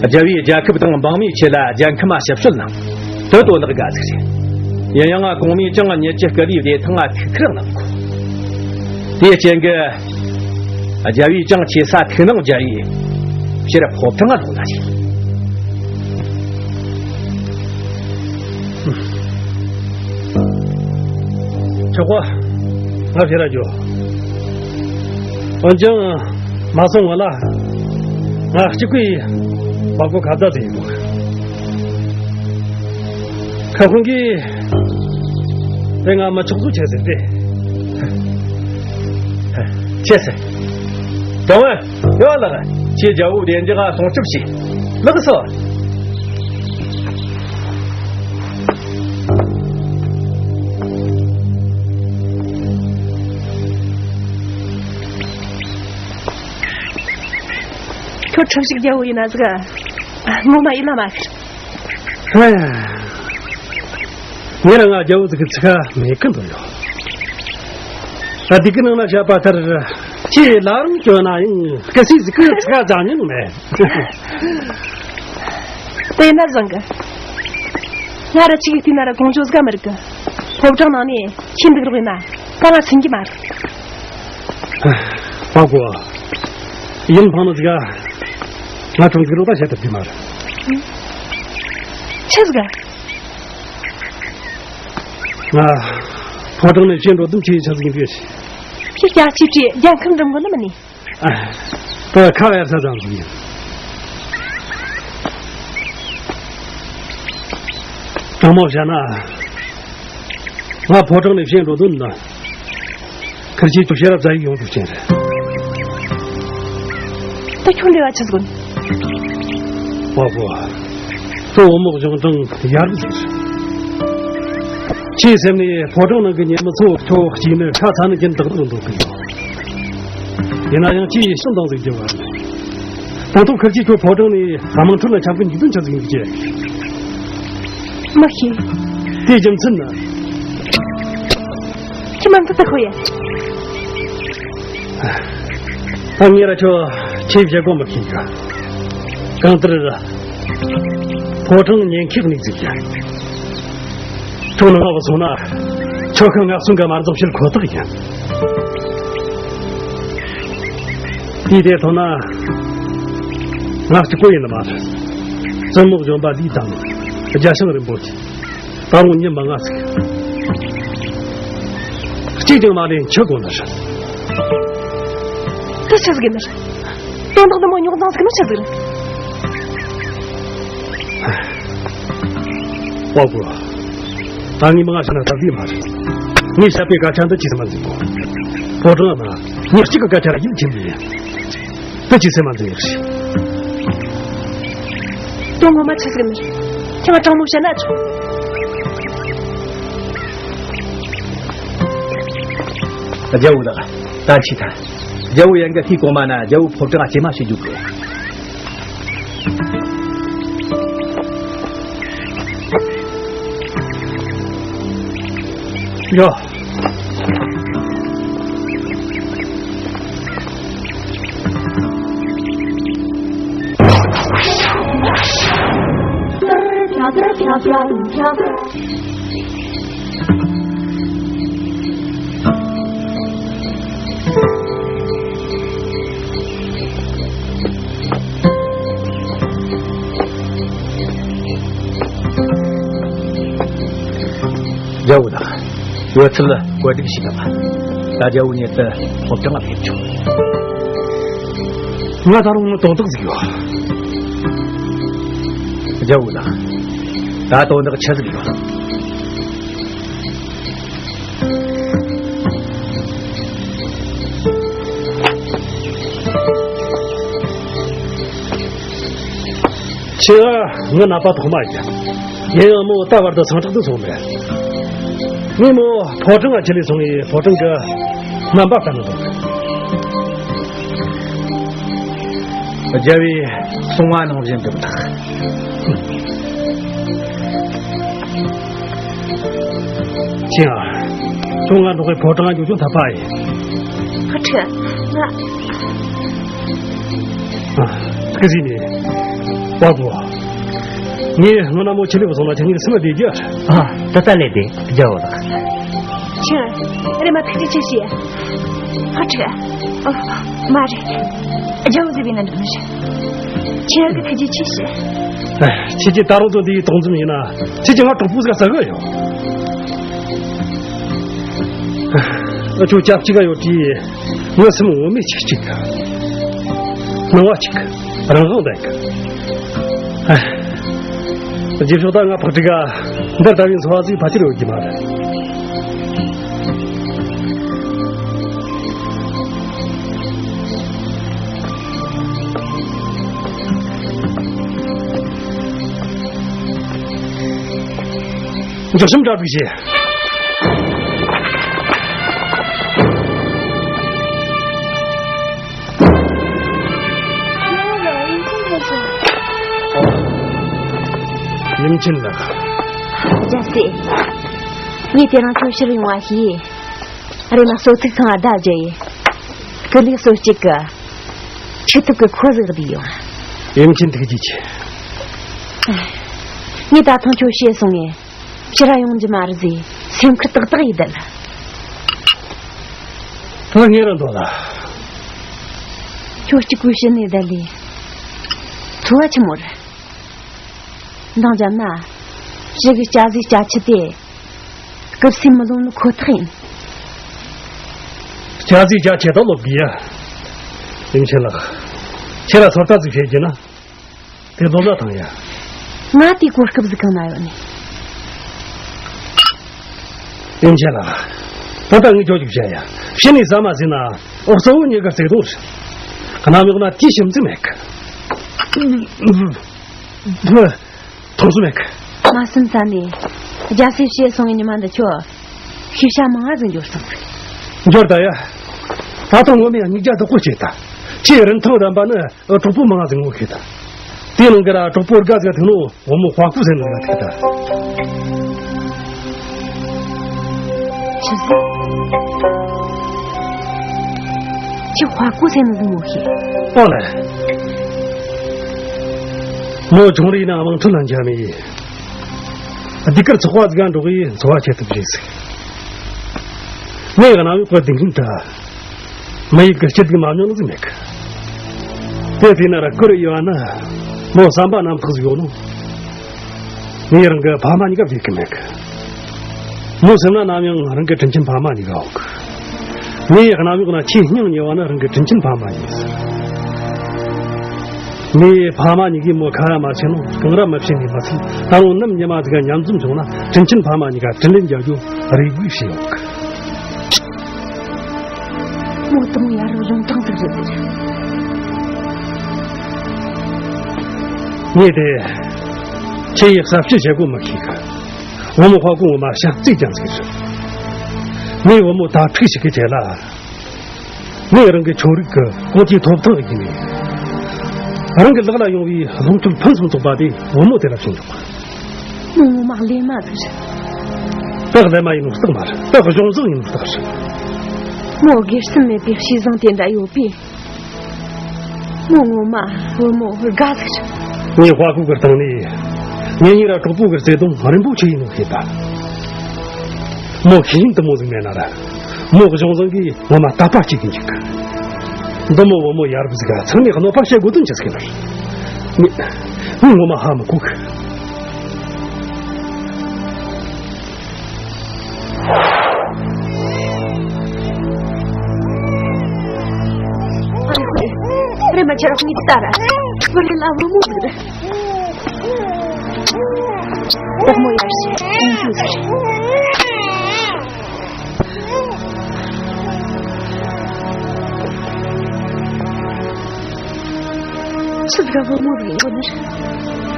རྒྱལ་བོས་རྒྱལ་ཁབ་དང་འབངས་མིའི་ཆེད་ལ་རྒྱལ་ཁམས་ཞིབ་དཔྱོད་གནང་། དོ་དོ་ལག་དགའ་ཟིག་རེད། ཡིན་ཡང་ང་གོང་མས་ཀྱང་ཉིད་ཀྱི་སྐུ་ལུས་བདེ་ཐང་ང་ཐུགས་ཁུར་གནང་གོ། དེའི་རྐྱེན་གྱིས། རྒྱལ་བོས་ཀྱང་ཆེ་ས་ཐུགས་སྣང་རྒྱ་ཡིས་ཕྱིར་ཕོ་བྲང་ང་ལོག་ལ་ཞིག་ཆོག་གོ། ང་ཕྱིར་ར་འགྱོ། འོན་ཀྱང་མ་སོང་ང་ལ། ང་གཅིག་པུས་བ་གོ་ཁ་བརྡ་དེ་ཡིན་གོ། ཁ་ཁོང་གིས་དེ་ང་མི་ཆོག་ཚུལ་བྱས་ཟེར་ཏེ། བྱས་ཟེར། ཀྲང་ཝེ། ཡོད་ལགས། ཁྱེད་རྒྱལ་བོ་བདེ་འཇགས་སྲུང་སྐྱོབ་བྱས། ལགས་སོ། ཁྱོད་ཁྲིམས་ཞིག་རྒྱལ་བོ་ཡིན་ན་ཟིག་ངོ་མ་ཡིད་ལ་མ་ཤར། ཧེ། ངེད་རང་ང་རྒྱལ་བོ་ཟིག་གི་ཚིག་ཁ་མེད་ཀི་འདུག་ཡོད། ད་འདི་གི་ནང་ན་བཤད་པ་ལྟར། ཁྱེད་ལ་རང་སྐྱོན་ན་ཡང་སྐུ་སྲས་ཟིག་གི་ཚིག་ཁ་ཙམ་ཡང་མེད། དེ་ན་བཟང་གི། ང་ར་ཅིག་བལྟས་ན་ར་ཀོང་ཇོ་ཟིག་མི་རིག་གི། ཕོ་བྲང་ནང་ནས་ཁྱེད་འདུག་རོགས་ཡིན་ན་ད་ང་སེམས་ཀྱི་མ་རེད། ཧ་གོ། ཡིན་ཕང་ནི་ཟིག་ག་ང་ཁྲོམ་ཟིག་རོགས་ད་བྱེད་ཐུབ་ཀྱི་མ་རེད། ཆི་ཟིག་ག་ང་ཕོ་བྲང་ནས་བྱེད་འགྲོ་དུམ་ཆེ་ཆ་ཟིག་ཡིན་དུས། ཁྱེད་སྐྱ་ཆེ་ཆེ་རྒྱལ་ཁམས་འགྲིམ་གོ་ནི་མིན་ནི། ཨ། ད་ཁ་བའི་ས་ཙམ་ཟིག་ཡིན། དྲང་མོ་བཤད་ན། ང་ཕོ་བྲང་ནས་བྱེད་འགྲོ་དུམ་ན། ཁིར་ཆེ་ཁྱོད་ཤེས་རབ་རྩ་ཡིག་ཡོང་ཐུབ་ཅན་རེད། ད་ཁྱོད་འབྲེལ་བ་ཆི་ཟིག་ཡོད། ཧོ་ཧོ། ཁྱོད་བུ་མོ་གཞུང་དྲང་ཡར་ཟིག་ཁྱེད་སེམས་ནས་ཕོ་བྲང་ནང་གི་ཉེ་མི་ཚོ་ཁྱོད་གཅིག་ནི་ཁ་ཚ་ནི་རྐྱེན་ཏག་ཏག་འདུག་གི་ཡོད། ཡིན་ན་ཡང་ཁྱེད་ཡིད་སུན་དང་ཟིག་རྒྱུ་བ་རེད། དང་ཐོག་ཁིར་གྱིས་ཁྱོད་ཕོ་བྲང་ནས་དམངས་ཁྲོད་ལ་འཁྱམ་གི་འཇིག་རྟེན་ཆ་ཟིག་ཡིན་གྱི། མ་ཤེས། དེའི་རྒྱུ་མཚན་ནི། ཁྱི་མ་འདི་ལྟ་ཁོ་ཡིན། ད་ངས་ར་ཁྱོད་ཁྱེད་བྱེད་དགོས་མི་ཤེས་གི། གང་ལྟར་ར། ཕོ་བྲང་ཉེན་ཁའི་གནས་ཚུལ་ཡིན། ཁྱོད་ནང་ང་བུད་སོང་ན། ཁྱོད་ཁ་ང་སུན་ག་མར་འཛོམས་ཤེས་ཁོ་ཐག་ཡིན། དེའི་དེ་ཐོག་ན། ང་གཅིག་པོ་ཡིན་ནི་མ་རེད། བཙུན་མོ་གཞོན་པ་ལི་དང་། རྒྱ་ཞང་རིན་པོ་ཆེ། ད་རུང་ཉི་མ་ང་ཟིག་གཅིག་ཀྱང་མ་ལེན་ཆི་དགོས་ནི་རེད། དེ་ཆི་ཟིག་ཡིན་ནི་རེད། དོན་དག་འདི་མོ་རྙོག་འཛིང་ཟིག་ནི་ཆི་ཟིག་རེད། ཨོ་གོ། ད་ངས་མང་ང་བཤད་ན་སྟབས་བདེ་མ་རེད། ངས་བཤད་པའི་སྐད་ཆ་འདི་ཅི་སེམས་མ་འཛིན་གོ། ཕོ་བྲང་ན་ངས་གཅིག་གི་སྐད་ཆ་ལ་ཡིད་ཆེས་འདི་ཡིན། དེ་ཅི་སེམས་མ་འཛིན་ཡག་ཞིག་དོན་ངོ་མ་ཆི་ཟིག་ནི། ཁྱེད་ང་དྲང་མོ་བཤད་ན་ཆོག་རྒྱལ་བོ་ལགས། ད་ཕྱི་ཐལ། རྒྱལ་བོ་ཡན་གི་ཐུགས་གོང་མ་ན་རྒྱལ་བོ་ཕོ་བྲང་སྐྱེལ་མ་བྱེད་རྒྱུ་དགོས། ཡོ། རྒྱལ་བོ་དང་། ཡོད་ཚད་བཀོད་སྒྲིག་བྱས་པ། ད་རྒྱལ་བོ་ཉིད་དུ་ཕོ་བྲང་ལ་ཕེབས་ཆོག་ང་ད་རུང་དོན་དག་ཟིག་ཡོད། རྒྱལ་བོ་དང་། ད་དོན་དག་ཆི་ཟིག་ཡོད། ཁྱེད་ང་ནད་པ་ཐོག་མ་ཡིན། ཡིན་ཡང་མོ་ད་བར་དུ་སངས་དྲག་ཏུ་སོང་མེད། ངས་མོ་ཕོ་བྲང་ང་ཁྲིད་ལས་སོང་ངས་ཕོ་བྲང་གི་རྣམ་པ་ལྟ་ན་འདུག་རྒྱལ་བོས་གསུང་བ་ནང་བཞིན་དུ་བཏགས། ཁྱེད་ཨ། ཁྱོད་ང་འགྲོགས་པའི་ཕོ་བྲང་ང་འགྱོ་ཆོག་ཐབས་པ་ཡིན། ཨ་ཁྲི། ང་། ཨ། ཁི་ཟི་ནི། བ་བོ། ངས་སྔོན་ན་མོ་ཆེ་ལེ་བ་སོང་ན་ཁྱེད་གཉིས་སེམས་བདེ་རྒྱུ། ཨ། ད་ལྟ་ལས་བདེ་རྒྱལ་བོ་ལགས། ཁྱེད། རེ་མ་ཐུགས་རྗེ་ཆེ་ཞེས། ཨ་ཁྲི། ཨ། མ་རེད། རྒྱལ་བོ་ཟེར་བའི་ན་འགྲིག་མི་ཤེས། ཁྱེད་ཀྱི་ཐུགས་རྗེ་ཆེ་ཞེས། ཁྱེད་ཀྱིས་ད་རུང་དོན་འདི་ཡི་དོགས་འཛེམ་ཡིན་ན། ཁྱེད་ཀྱིས་ང་གྲོགས་པོ་ཟིག་ཟ་གི་ཡོད། ཨ། ཁྱོད་སྐྱབས་གཅིག་ག་ཡོད་དུས། ངའི་སེམས་འོ་མའི་ཆུ་གཅིག་སྣང་བ་གཅིག་རང་དབང་ལྡན་གི། ཨ། རྗེས་ཕྱོགས་ད་ང་ཕག་ཁྲིག་ག་འདི་ལྟ་བུའི་འཚོ་བ་ཟིག་ཕལ་ཆེར་ཡོད་ཀྱི་མ་རེད། མགྱོགས་ཤིག་གྲ་སྒྲིག་བྱེད། ཡུམ་ཆེན་ལགས། རྒྱལ་སྲས། ངས་དེ་རིང་ཁྱོད་ཕྱིར་ཡོང་བ་ཤེས། རེམ་མ་གསོ་ཚིགས་ཚང་བ་བརྡ་བརྒྱབ་ཡིན། སྐུ་ལུས་གསོ་གཅིག་གི་ཆུ་ཐུག་གི་ཁོ་ཟིག་བསྡུས་ཡོང་། ཡུམ་ཆེན་ཐུགས་རྗེ་ཆེ། ངས་ད་ཐེངས་ཁྱོད་བཤད་སོང་ངས། ཕྱིར་ར་ཡོང་རྒྱུ་མ་རེད་ཟེར་སེམས་ཁུར་ཏག་ཏག་ཡིས་བསྡད། ད་ངས་ར་འདོད་ལ། ཁྱོད་གཅིག་པུས་ཕྱི་ནས་བསྡད་ལས། འཚོ་བ་ཆི་མོ་རེད། འདང་བརྒྱབ་ན། ཕྱི་གི་སྐྱ་ཟིག་སྐྱ་ཆུ་དེ། སྐུ་སྲིད་མི་ལོང་ནི་ཁོ་ཐག་ཡིན། སྐྱ་ཟིག་སྐྱ་ཆེ་ད་ལོབ་གི་ཡ། ཡུམ་ཆེན་ལགས། ཁྱེད་ལ་ཚོད་ལྟ་ཟིག་བྱེད་རྒྱུ་ན། དེ་ལོ་ལ་ཐང་ཡ། ང་དེའི་གོ་སྐབས་ཟིག་གང་ན་ཡོད་ནི། ཡིན་ཆེ་ལ། ད་ལྟ་ངས་ཁྱོད་ཀྱི་བཤད་ཡ། ཕྱི་ནས་ཟ་མ་ཟིན་ན་འོག་གཙོ་བོ་གཉིས་ཀ་བརྩེགས་དོ། གནམ་འོག་ན་དེའི་ཞིམ་ཚིག་མེད་གི། ཐོང་སུ་མེད་གི། མ་སུན་ས་ནས་རྒྱལ་སྲས་བཤད་སོང་ངས་ཉི་མ་འདི་ཁྱོད། ཤེས་བྱ་མང་ང་ཟིག་འབྱོར་སོང་། འབྱོར་ད་ཡ། ད་དུང་ངོ་མས་སྙིང་རྒྱ་བདག་པོ་བྱེད་ད། ཁྱེད་རིན་ཐང་རན་པ་ནི་གྲོགས་པོ་མང་ང་ཟིག་ངོ་ཤེས་ད། དེའི་ནང་གི་ར་གྲོགས་པོ་དགའ་ཟིག་ཐུག་ནོ་བུ་མོ་དཔའ་ཁུ་ཟེར་ནི་ང་ཐུག་ད། ཆི་ཟིག་ཁྱེད་དཔའ་ཁུ་ཟེར་ནི་ཟིག་ངོ་ཤེས། ཨོ་ལེ། མོ་ཆུང་རིགས་ན་དམངས་ཁྲོད་ལ་འཇགས་མི་ཡིན། ཟློས་གར་ཚོགས་པ་ཟིག་ག་འགྲོ་གི་འཚོ་བ་སྐྱེལ་ཐུབ་རེད་ཟིག་ངས་གནའ་བོའི་བཀའ་དེ་འཛིན་ད། མི་ཡི་གི་སྐྱིད་སྡུག་མ་མྱོང་ནི་ཟིག་མེད་གི། དེ་དེ་ན་ར་ཀུ་རེ་ཡོད་ན། མོ་བསམ་པ་རྣམ་དག་ཟིག་ཡོད་ནོ། ངས་རང་གི་ཕ་མ་གཉིས་ཀ་བརྗེད་གི་མེད་གི། མོ་སེམས་ན་ནམ་ཡང་རང་གི་དྲིན་ཆེན་ཕ་མ་གཉིས་ཀ་ཡོད་གི། ངས་གནའ་བོའི་ན་ཆེས་སྙིང་ཉེ་བ་ནི་རང་གི་དྲིན་ཆེན་ཕ་མ་ཡིན། ངའི་ཕ་མ་གཉིས་ཀས་མོ་ཁ་ཡ་མ་བྱིན་ནོ་གང་ར་མི་བྱིན་ནས་མ་ཚད། ད་རུང་ནམ་ཉི་མ་ཟིག་མཉམ་འཛོམས་བྱུང་ན་དྲིན་ཆེན་ཕ་མ་གཉིས་ཀ་དྲིན་ལན་འཇལ་རྒྱུ་རེ་སྒུག་བྱས་ཡོད་གི། མོ་དང་ཡ་རུ་རིན་ཐང་ཟིག་རེད་ཟེར། ངས་དེ་ཁྱེད་ཡི་གསར་སྤྱོད་བྱེད་དགོས་མི་ཤེས་གི། བུ་མོ་ཧྭ་ཀུང་ངོ་མ་ཞབས་རྩིས་ཀྱང་ཟིག་རེད། ངས་བུ་མོ་དྭ་ཕྲུག་ཞིག་གི་ཆེད་ལ། ངས་རང་གི་ཆོ་རིག་གི་གོང་ཆེའི་ཐོབ་ཐང་ཡིན་ནས། རང་གི་ལག་ལ་ཡོང་བའི་ལོངས་སྤྱོད་ཕུན་སུམ་ཚོགས་པ་དེ་བུ་མོ་དེ་ལ་བྱིན་འཇོག་མོ་ངོ་མ་གླེན་མ་ཟིག་རེད། ད་གླེན་མ་ཡིན་ནོ་རྟགས་མ་རེད། ད་གཞུང་བཟང་ཡིན་ནོ་རྟགས་རེད། མོ་སྒེར་སེམས་མེད་པའི་ཤེས་བཟང་དེ་འདྲ་ཡོད་པས། མོ་ངོ་མ་བུ་མོ་དགའ་ཟིག་རེད། ངས་དཔའ་བོ་གི་སྟེང་ནས་ངེད་གཉིས་ར་གྲོགས་པོ་གི་བརྩེ་དུང་རིན་པོ་ཆེ་ཡིན་ནོ་ཤེས་པ། མོ་ཤེས་ཡིན་དུ་མོ་ཟིག་མེད་ན་ར། མོ་གཞུང་བཟང་གིས་ངོ་མ་དད་པ་སྐྱེ་གི་འཇུག་གི། འདི་མོ་བུ་མོ་ཡ་རབས་ཟིག་ག་ཚང་མས་གནོད་པ་བྱེད་དགོས་དོན་ཅི་ཟིག་ཡིན་ནོ། ངས་ངས་ངོ་མ་ཧ་མི་གོ་གི། རེམ་མ་ཁྱེར་རོགས། ངས་ལྟ་ར། བུ་ལོན་ལ་བུ་མོ་ཟིག་རེད། བུ་མོ་ཡར་ཞིག་ཡིན་རྒྱུ་ཟིག་རེད། ཆི་ཟིག་ག་བུ་མོ་ཟིག་ཡིན་དགོས་ནི་རེད།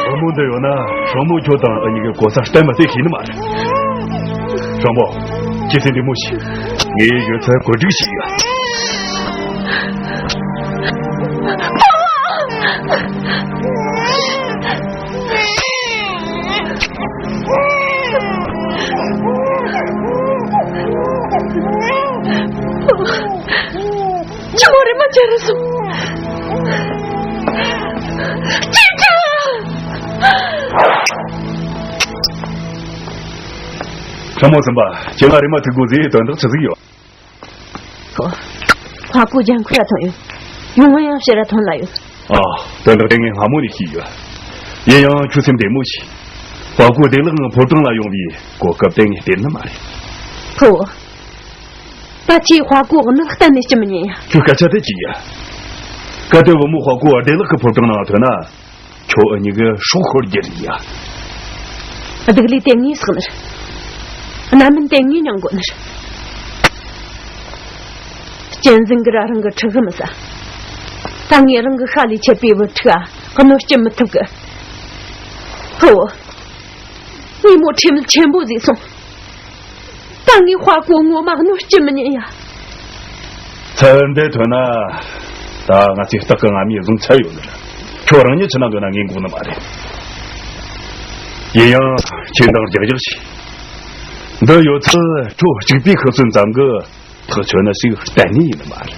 བུ་མོ་འདི་ཡོད་ན་ཧྲོ་མོ་ཁྱོད་དང་ཨ་གཉིས་ཀྱི་གོ་ས་གཏན་མ་སྟེ་ཤེས་ནི་མ་རེད། ཧྲོ་མོ། ཁྱེད་ཚོས་འདི་མོ་བྱེད། ངས་ཡོད་ཚད་བཀོད་སྒྲིག་བྱས་ཡོད། ཁྱོད་རེམ་མ་ཁྱེར་ར་སོང་། ཅི་ཅི། ཁྲ་མོ་སེམས་པ། ཁྱེད་ལ་རེམ་མ་ཐུག་དགོས་ཟེར་དོན་དག་ཆི་ཟིག་ཡོད། ཧོ། ཧྭ་གོ་ལྗང་ཁུ་ར་ཐོན་ཡོད། ཡུང་ཝེ་ཡང་ཕྱིར་ར་ཐོན་ལ་ཡོད། ཨ། དོན་དག་དེ་ངས་སྔ་མོ་ནས་ཤེས་ཡོད། ཡིན་ཡང་ཁྱོད་སེམས་བདེ་མོ་བྱོས། ཧྭ་གོ་བདེ་བླག་ངང་ཕོ་བྲང་ལ་ཡོང་བའི་གོ་སྐབས་དེ་ངས་སྟེར་ནི་མ་རེད། ཕུ་བོ། ད་ཁྱེད་ཧྭ་གོ་གནོད་གཏན་ནས་སྐྱེལ་མི་ཉན་ཡ། ཁྱོད་སྐད་ཆ་དེ་ཅི་ཡ། གལ་ཏེ་བུ་མོ་ཧྭ་གོ་བདེ་བླག་གི་ཕོ་བྲང་ནང་ཐོན་ན། ཁྱོད་ཨ་གཉིས་ཀྱི་སྲོག་ཤོར་རྒྱུ་རེད་ཡ། སྡུག་ལས་དེ་ངས་བསགས་ནི་རེད། རྣམ་སྨིན་དེ་ངས་མྱང་དགོས་ནི་རེད། གཅན་གཟན་གིས་ར་རང་གི་ཕྲུ་གུ་མི་ཟ། ད་ངས་རང་གི་ཤ་ལས་ཆད་པའི་བུ་ཕྲུག་ག་གནོད་སྐྱེལ་མི་ཐུབ་གི། ཕུ་བོ། ངས་མོ་ཁྲེལ་མེད་ཆེན་པོ་བཟོས་སོང་། ད་ངས་ཧྭ་གོ་ངོ་མ་གནོད་སྐྱེལ་མི་ཉན་ཡ། ཚུལ་འདི་ཐོན་ན། ད་ང་ཚོས་སྟག་གི་རྔ་མའི་བཟུང་ཚར་ཡོད་ནི་རེད། ཁྱོད་རང་ཉིད་ཕྱི་ནང་འདོད་ན་ངས་འགོག་ནི་མ་རེད། ཡིན་ཡང་ཁྱེད་འདང་རྒྱག་རྒྱག་བྱོས། འདི་ཡོད་ཚད་ཁྱོད་གཅིག་པུའི་ཤི་གསོན་ཙམ་གྱི་ཐག་ཆོད་ནི་ཞིག་གཏན་ནས་ཡིན་ནི་མ་རེད།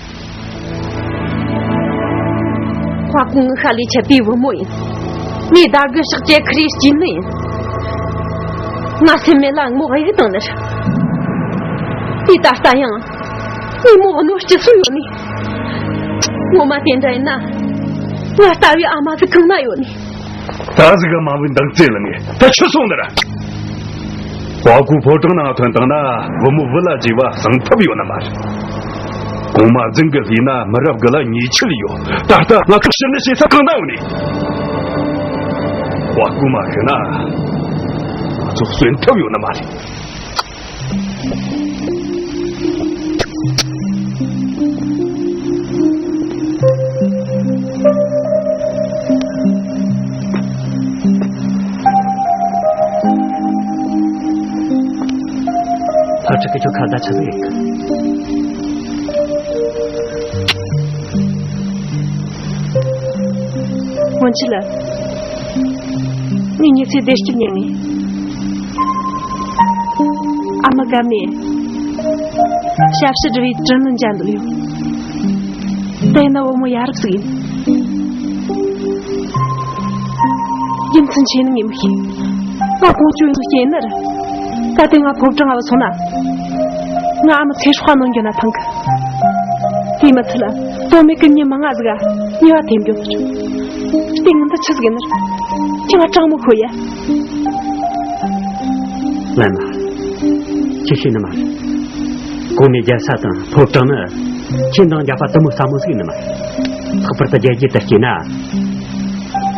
ཧྭ་གོ་ངའི་ཤ་ལས་ཆད་པའི་བུ་མོ་ཡིན། ངའི་ཟླ་དགུ་ཞག་བཅུ་ཁ་རས་གཅིག་ནི་ཡིན། ང་སེམས་མེད་ལ་མོ་གཡུག་བཏང་ནི་རེད། དེ་ད་ལྟ་ཡང་ངས་མོ་གནོད་སྐྱེལ་སྲོལ་ཡོད་ནི། ངོ་མ་དེ་འདྲ་ཡིན་ན། ང་ལྟ་བུའི་ཨ་མ་ཟིག་གང་ན་ཡོད་ནི། ད་ཟིག་ག་མ་བུ་འདང་རྩེ་ལ་ངས་ད་ཆི་སོང་ནི་ར། ཧྭ་གོ་ཕོ་བྲང་ནང་ཐོན་བཏང་ན་བུ་མོ་བུ་ལ་བརྗེ་བ་གསང་ཐབས་ཡོད་ནི་མ་རེད། གོང་མ་རྫུན་གི་ལྷས་ན་མི་རབས་གི་ལ་ཉེས་ཆད་ཡོད། ད་ལྟ་ང་ཚོ་ཕྱིར་ནི་བྱེད་ས་གང་ན་ཡོད་ནི། ཧྭ་གོ་མ་ཤི་ན་ང་ཚོ་གསོན་ཐབས་ཡོད་ནི་མ་རེད། ཕ་ཕྲུག་གི་ཁྱོད་ཁ་བརྡ་ཆི་ཟིག་ཡིན་གི། སྔོན་ཆད་ལ། ངས་མྱི་ཚེ་བདེ་སྐྱིད་ཉན་ནས། ཨ་མ་དགའ་མོས་ཞབས་ཕྱི་སྒྲུབ་པའི་དྲིན་ལན་འཇལ་འདོད་ཡོད། དེ་ན་བུ་མོ་ཡ་རབས་ཟིག་ཡིན། རྒྱུ་མཚན་ཆེ་ནི་ངས་མི་ཤེས། ང་ཀོང་ཇོ་ཡིན་ནོ་སྐྱེས་ནི་རེད། གལ་ཏེ་ང་ཕོ་བྲང་ང་བུད་སོང་ན། ང་ཨ་མ་ཚེ་སྲོག་གནོན་རྒྱུ་ན་ཐང་གི། དེ་མི་ཚད་ལ་དོན་མེད་གི་མྱི་མང་ང་ཟིག་ག་ཉེས་པ་ཐེབས་འགྱོ་ནི་རེད། དེ་ངན་ད་ཆི་ཟིག་ཡིན་ནི་རེད། ཁྱེད་ང་དྲང་མོ་ཤོད་ཡ། ལན་མ། ཁྱེད་ཤེས་ནི་མ་རེད། གོང་མའི་རྒྱལ་ས་དང་ཕོ་བྲང་ནི་ཁྱེད་འདང་རྒྱག་པ་དུ་མོ་ཟབ་མོ་ཟིག་ཡིན་ནི་མ་རེད། ལྷག་པར་དུ་རྒྱལ་རྒྱུད་དུ་སྐྱེས་ན།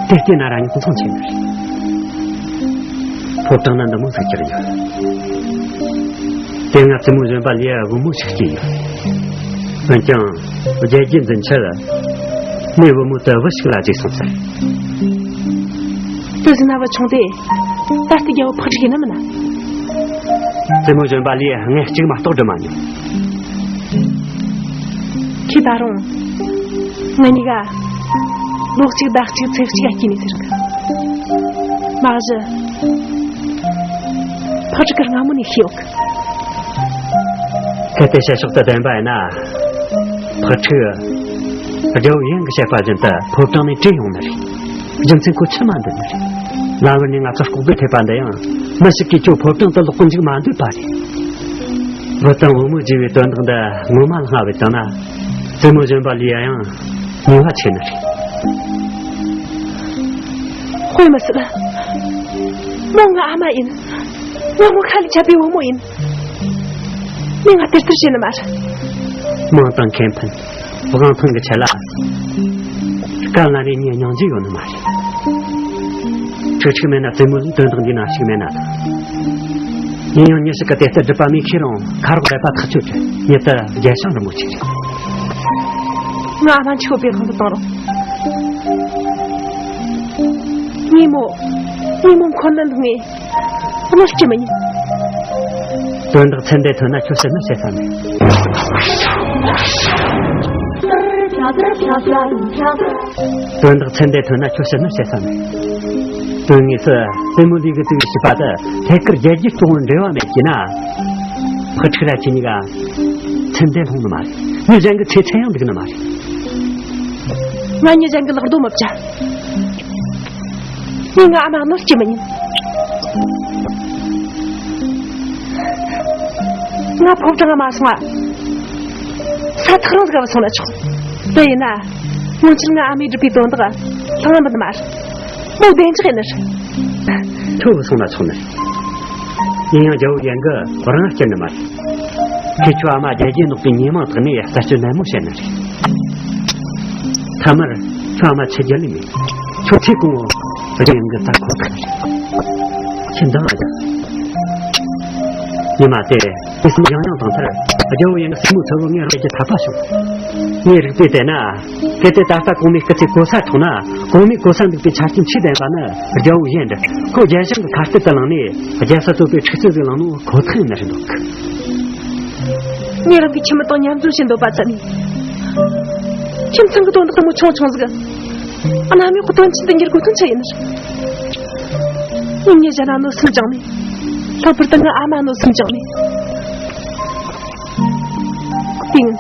དེ་བལྟས་ན་རང་ཉིད་མཚུངས་ཆེ་ནི་རེད། ཕོ་བྲང་ན་འདི་མོ་ཟིག་ཅིག་ཡོད། དེ་སྔ་བཙུན་མོ་གཞོན་པ་ལིའི་བུ་མོ་ཞིག་སྐྱེས་ཡོད། འོན་ཀྱང་རྒྱལ་རྒྱུད་འཛིན་ཆེད་མོས་བུ་མོ་དེ་བུ་ཞིག་ལ་བརྗེས་སོང་ཟེར། དེ་ཟིན་ན་བུ་ཆུང་དེ་ད་ལྟའི་རྒྱལ་པོ་ཕག་ཁྲིག་ཡིན་ནམ་མིན་ན། བཙུན་མོ་གཞོན་པ་ལིའི་ངས་གཅིག་མ་གཏོགས་འདྲི་མ་མྱོང་། ཁྱེད་ད་རུང་ ང་གཉིས་ཀ་ལོ་གཅིག་ཟླ་གཅིག་ཚེས་གཅིག་ག་སྐྱེས་ནས་ཟེར་གི། མ་གཞི་ཕག་ཕྲུག་གི་སྔ་མོ་ནས་ཤེས་ཡོད་གི། གལ་ཏེ་བཤད་ཕྱོགས་དེ་བདེན་པ་ཡིན་ན། ཕག་ཕྲུག་རྒྱལ་བོ་ཡན་གྱིས་བཤད་པ་བཞིན་དུ་ཕོ་བྲང་ནས་བྲོས་ཡོང་ནི་རེད། རྒྱུ་མཚན་ཁོ་ཆི་མ་འདུག་ནི་རེད། ལམ་བར་ནས་ང་ཚོར་ལྐོག་གཏད་ཐེབས་པ་འདི་ཡང་མི་ཞིག་གིས་ཁྱོད་ཕོ་བྲང་དུ་ལོག་གི་འཇུག་མ་འདོད་པ་རེད། བུ་དང་བུ་མོ་བརྗེ་བའི་དོན་དག་འདི་ངོ་མ་ལ་སྔ་བས་བཏང་ན། བཙུན་མོ་གཞོན་པ་ལིའུ་ཡང་ཉེས་པ་ཆེ་ནི་རེད། དཔེ་མི་སྲིད། མོ་ངའི་ཨ་མ་ཡིན། ང་མོ་ཁ་ལས་ཆད་པའི་བུ་མོ་ཡིན། མོས་ང་དེ་ལྟར་བྱེད་ནི་མ་རེད། མིང་དང་ཁེ་ཕན། དབང་ཐང་གི་ཆེད་ལ། སྐབས་ལ་རེ་གཉིས་སྙིང་རྗེ་ཡོད་ནི་མ་རེད། ཁྱོད་ཅིག་མེད་ན་བཙུན་མོ་ལ་དོན་དག་འདི་ན་ཞིག་མེད་ན་དང་། ཡིན་ཡང་མྱི་ཞིག་གིས་དེ་ལྟར་སྒྲུབ་པ་མི་ཁེ་རུང་ཁ་རོག་རེ་པ་ཐག་ཆོད་རེད། མྱི་དེ་རྒྱལ་ཞང་རིན་པོ་ཆེ་རེད། ང་ཨ་མ་འཆི་བའི་དབང་དུ་བཏང་རུང་། ངའི་མོ། ངའི་མོ་འཁོར་ནས་ལྷུང་ངེ། གནོད་སྐྱེལ་མི་ཉན། དོན་དག་ཚན་འདི་ཐོན་ན་ཁྱོད་ཕྱིར་ནི་བྱེད་ས་མེད། དོན་དག་ཚན་འདི་ཐོན་ན་ཁྱོད་ཕྱིར་ནི་བྱེད་ས་མེད། དོན་དངོས་སུ་བཙུན་མོ་ལི་གི་བཙུགས་པའི་བྱིས་པ་དེ་ཐད་ཀར་རྒྱལ་རྒྱུད་གཏོང་བར་འབྲེལ་བ་མེད་ཀྱི་ན། ཕག་ཕྲུག་ར་ཁྱེད་གཉིས་ཀ་ཚེ་འདི་ལྷུང་ནི་མ་རེད། མི་གཞན་གྱི་ཚེ་ཚད་ཡང་འགྲིག་ནི་མ་རེད། ང་མྱི་གཞན་གྱི་ལག་རྡོ་མི་བྱ། ངས་ངའི་ཨ་མ་གནོད་སྐྱེལ་མི་ཉན། ང་ཕོ་བྲང་ང་མ་སོང་ང་། ས་ཐག་རིང་ཟིག་ག་སོང་ན་ཆོག་དེ་ཡིན་ན། སྔོན་ཆད་ངའི་ཨ་མས་བསྒྲུབས་པའི་དོན་དག་ལྷང་ང་འབུད་ནི་མ་རེད། མོ་བདེ་འཇགས་ཡིན་ནི་རེད། ཁྱོད་སོང་ན་ཆོག་ནི་རེད། ཡིན་ཡང་རྒྱལ་བོ་ཡན་གྱིས་རང་སྐྱེལ་ནི་མ་རེད། ཁོས་ཁྱོད་ཨ་མ་རྒྱལ་རྒྱུད་ནོག་པའི་ཉེས་མིང་དག་ནས་རྩད་གཅོད་ནན་མོ་བྱས་ནི་རེད། མཐའ་མར་ཁྱོད་ཨ་མ་ཆི་རྒྱལ་ལས་མེད། ཁྱོད་ཚེ་གང་བོ་རྒྱལ་ཡང་གི་ས་ཁོ་ཐག་རེད། ཁྱེད་འདང་ཨ་ཡ། ཉི་མ་དེ་དུས་གསུམ་ཡང་ཡང་དང་མཐར་རྒྱལ་བོ་ཡང་གི་སྲིང་མོ་ཚ་བོ་ངས་རང་གི་འཐད་པ་བྱུང་། ངས་རིག་པས་བལྟས་ན། གལ་ཏེ་ད་ལྟ་གོང་མའི་སྐུ་ཚེ་གོ་ས་འཕྲོག་ན། གོང་མའི་གོ་ས་འདུག་པའི་ཆ་རྐྱེན་ཆེས་ལྡན་པ་ནི་རྒྱལ་བོ་ཡན་རེད། ཁོ་རྒྱལ་ཞང་གི་ཁ་གཏད་དུ་ལངས་ནས་རྒྱལ་ས་གཏོད་པའི་འཁྲུག་རྩོད་ཟིག་ལངས་ནོ་ཁོ་ཐག་ཡིན་ནི་རེད་འདུག་ངས་རང་གི་ཁྱིམ་མི་དང་མཉམ་འཛོམས་བྱེད་འདོད་པ་ཙམ་ཡིན། ཁྱིམ་ཚང་གི་དོན་དག་དེ་མོ་ཆུང་ཆུང་ཟིག་གནམ་འོག་གི་དོན་ཆེན་དུ་འགྱུར་དགོས་དོན་ཆི་ཡིན་ནི་རེད། ངས་མྱི་གཞན་ན་གནོད་སེམས་བཅངས་ནས། ལྷག་པར་དུ་ངའི་ཨ་མ་གནོད་སེམས་བཅངས་ནས། དེང་།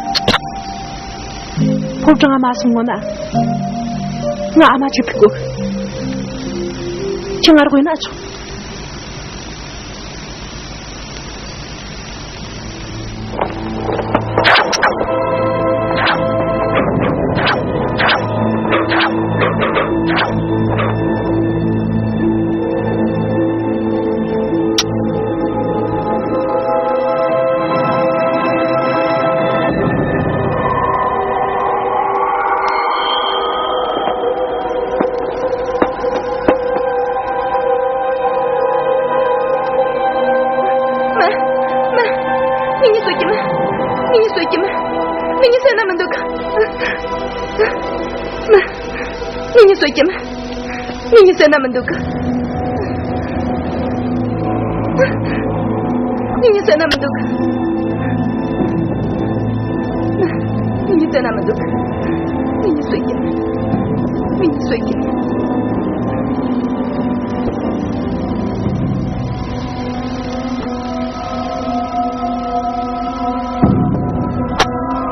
ཕོ་བྲང་ང་མ་སོང་ངོ་ན། ང་ཨ་མ་ཅིག་ཐུག་གོ། ཁྱེད་ང་རོགས་ཡེད་ན་ཆོག་མ། མ། ངེད་གཉིས་གསོད་རྒྱུ་མིན། ངེད་གཉིས་གསོད་རྒྱུ་མིན། ངེད་གཉིས་གསོད་ན་མི་འདུག་གི། མ། ངེད་གཉིས་གསོད་རྒྱུ་མིན། ངེད་གཉིས་གསོད་ན་མི་འདུག་གི། ངེད་གཉིས་གསོད་ན་མི་འདུག་གི། ངེད་གཉིས་གསོད་ན་མི་འདུག་གི། ངེད་གཉིས་གསོད་རྒྱུ་མིན། ངེད་གཉིས་གསོད་རྒྱུ་མིན།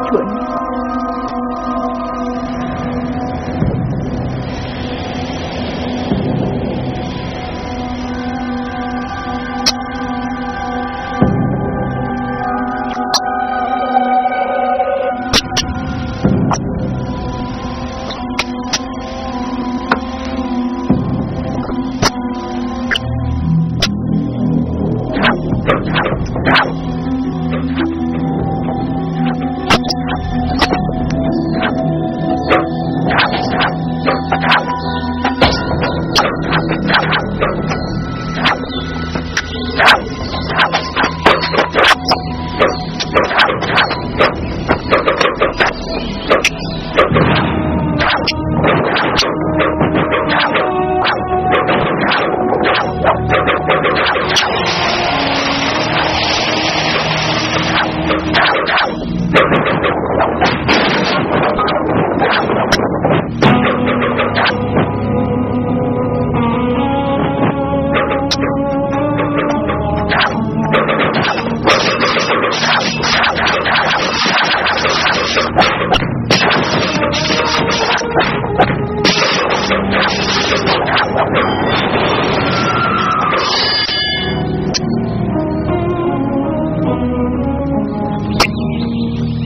ཁྱོད་ནི།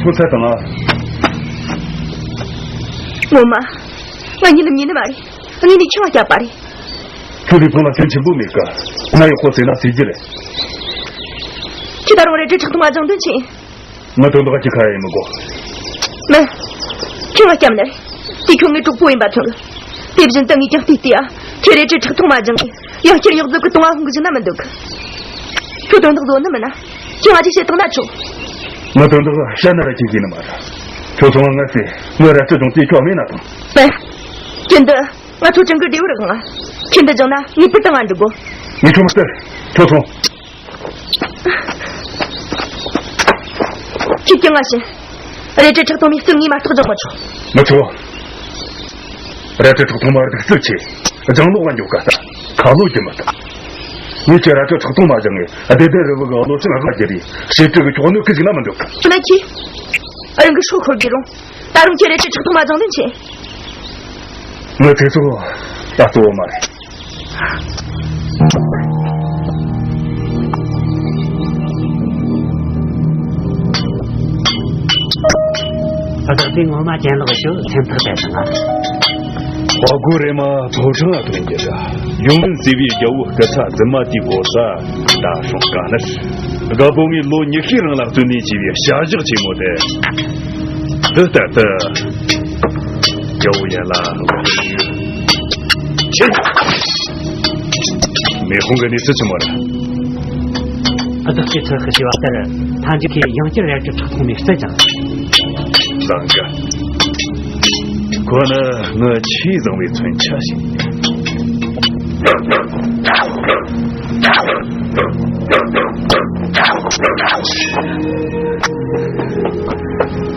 ཐུགས་ཚད་དང་ང་། ངོ་མ། ང་གཉིད་ལམ་ཉིད་ནི་མ་རེད། ངས་ནི་ཆང་བརྒྱབ་པ་རེད། ཁྱོད་ལུས་ཕུང་ལ་སེམས་ཆེན་པོ་མེད་ཀ་ང་ཡག་པོ་ཟེར་ན་ཟེར་རྒྱུ་རེད། ཁྱེད་ད་རུང་རལ་གྲི་ཁྲག་འཐུང་མ་སྦྱང་དོན་ཆེ། ང་དོན་དག་གི་ཁ་ཡ་ཡིན་མི་དགོས། མིན། ཁྱོད་ང་སྐྱབས་ནི་རེད། དེ་ཁྱོད་ངའི་གྲོགས་པོ་ཡིན་པ་མཚོན་གི། དེ་བཞིན་དུ་ངས་ཀྱང་བལྟས་བལྟས་ཨ། ཁྱེད་རལ་གྲི་ཁྲག་འཐུང་མ་སྦྱང་གི། ཡང་བསྐྱར་ཡོངས་རྫོགས་ཀྱི་དུང་བ་ཧོང་གི་བཞིན་ན་མི་འདུག་ཁྱོད་དོན་དག་བཟོ་ནི་མིན་ན། ཁྱོད་ང་ཅིག་བཤད་བཏང་ན་ཆོག་ང་དོན་དག་བཤད་ན་ར་ཁྱེད་ཀྱིས་ནི་མ་ར། ཁྱོད་ཚོ་ང་ངར་སེ་ངའི་རལ་གྲི་སྦྱོང་དེ་ཁྱོད་སྨྲས་ན་དང་། པས། ཀྱིན་དུ། ང་ཚོ་ཅང་གི་འབྲས་བུ་རག་ང་། ཁྱེད་འདི་སྦྱངས་ན་ངེས་པར་དུ་ང་འགྲིག་གོ་ངས་ཁྱོད་མི་སྟེར། ཁྱོད་སོང་། ཁྱེད་ཀྱིས་ང་བྱིན། རལ་གྲི་ཁྲག་འཐུང་མའི་རྩལ་ངས་མ་གཏོགས་སྦྱང་མི་ཆོག་མི་ཆོག་རལ་གྲི་ཁྲག་འཐུང་མ་རིག་རྩལ་ཆེ། སྦྱང་ལོག་ལ་འཇོག་ག་ས། ཁ་ལོ་རྒྱུ་མི་ཐུབ། ངས་ཁྱེད་རལ་གྲི་ཁྲག་འཐུང་མ་སྦྱངས་ངས་བདེ་ལྡན་རི་བོ་གི་བློ་སེམས་དགའ་རྒྱུ་རེད། ཞེ་དྲག་གི་ཁྱོག་ནོ་ཁི་ཟིག་ན་མི་འདུག་ཁྱོད་ན་ཁྱེད། རང་གི་སྲོག་ཤོར་དགོས་རུང་། ད་རུང་ཁྱེད་རལ་གྲི་ཁྲག་འཐུང་མ་སྦྱང་དོན་ཆེ། ངའི་ཚེ་སྲོག་ད་གཙོ་བོ་མ་རེད། བདག་གིས་ངོ་མ་གྱེན་ལོག་ཞུ་སེམས་ཐག་བཅད་སོང་ང་། ཧོ་གོ་རེ་མ་ཕོ་བྲང་ལ་ཐོན་རྒྱུ་ར། ཡུམ་བརྩེ་བའི་རྒྱལ་པོ་སྐུ་ཚ་རྫུན་མ་དེའི་སྐོར་ས་ད་སྲུང་དཀའ་ནི། རྒད་པོ་ངས་ལོ་ཉི་ཤུའི་རིང་ལ་བརྩོན་ལེན་བྱས་པའི་བྱ་གཞག་ཆེན་མོ་དེ། འདི་ལྟར་དུ། རྒྱལ་པོ་ཡན་ལ། ཆེ། མེ་ཧོང་གི་གནས་ཚུལ་ཆི་མོ་རེད། བདག་གིས་ཚོད་དཔག་བྱས་པ་ལྟར་མཐའ་མཇུག་གི་ཡང་བསྐྱར་རལ་གྲི་ཁྲག་འཐུང་མའི་རྩལ་སྦྱངས། བཟང་གི། ཁོ་ནི་ངའི་ཆེས་བཟང་བའི་མཚོན་ཆ་ཞིག་ཡིན།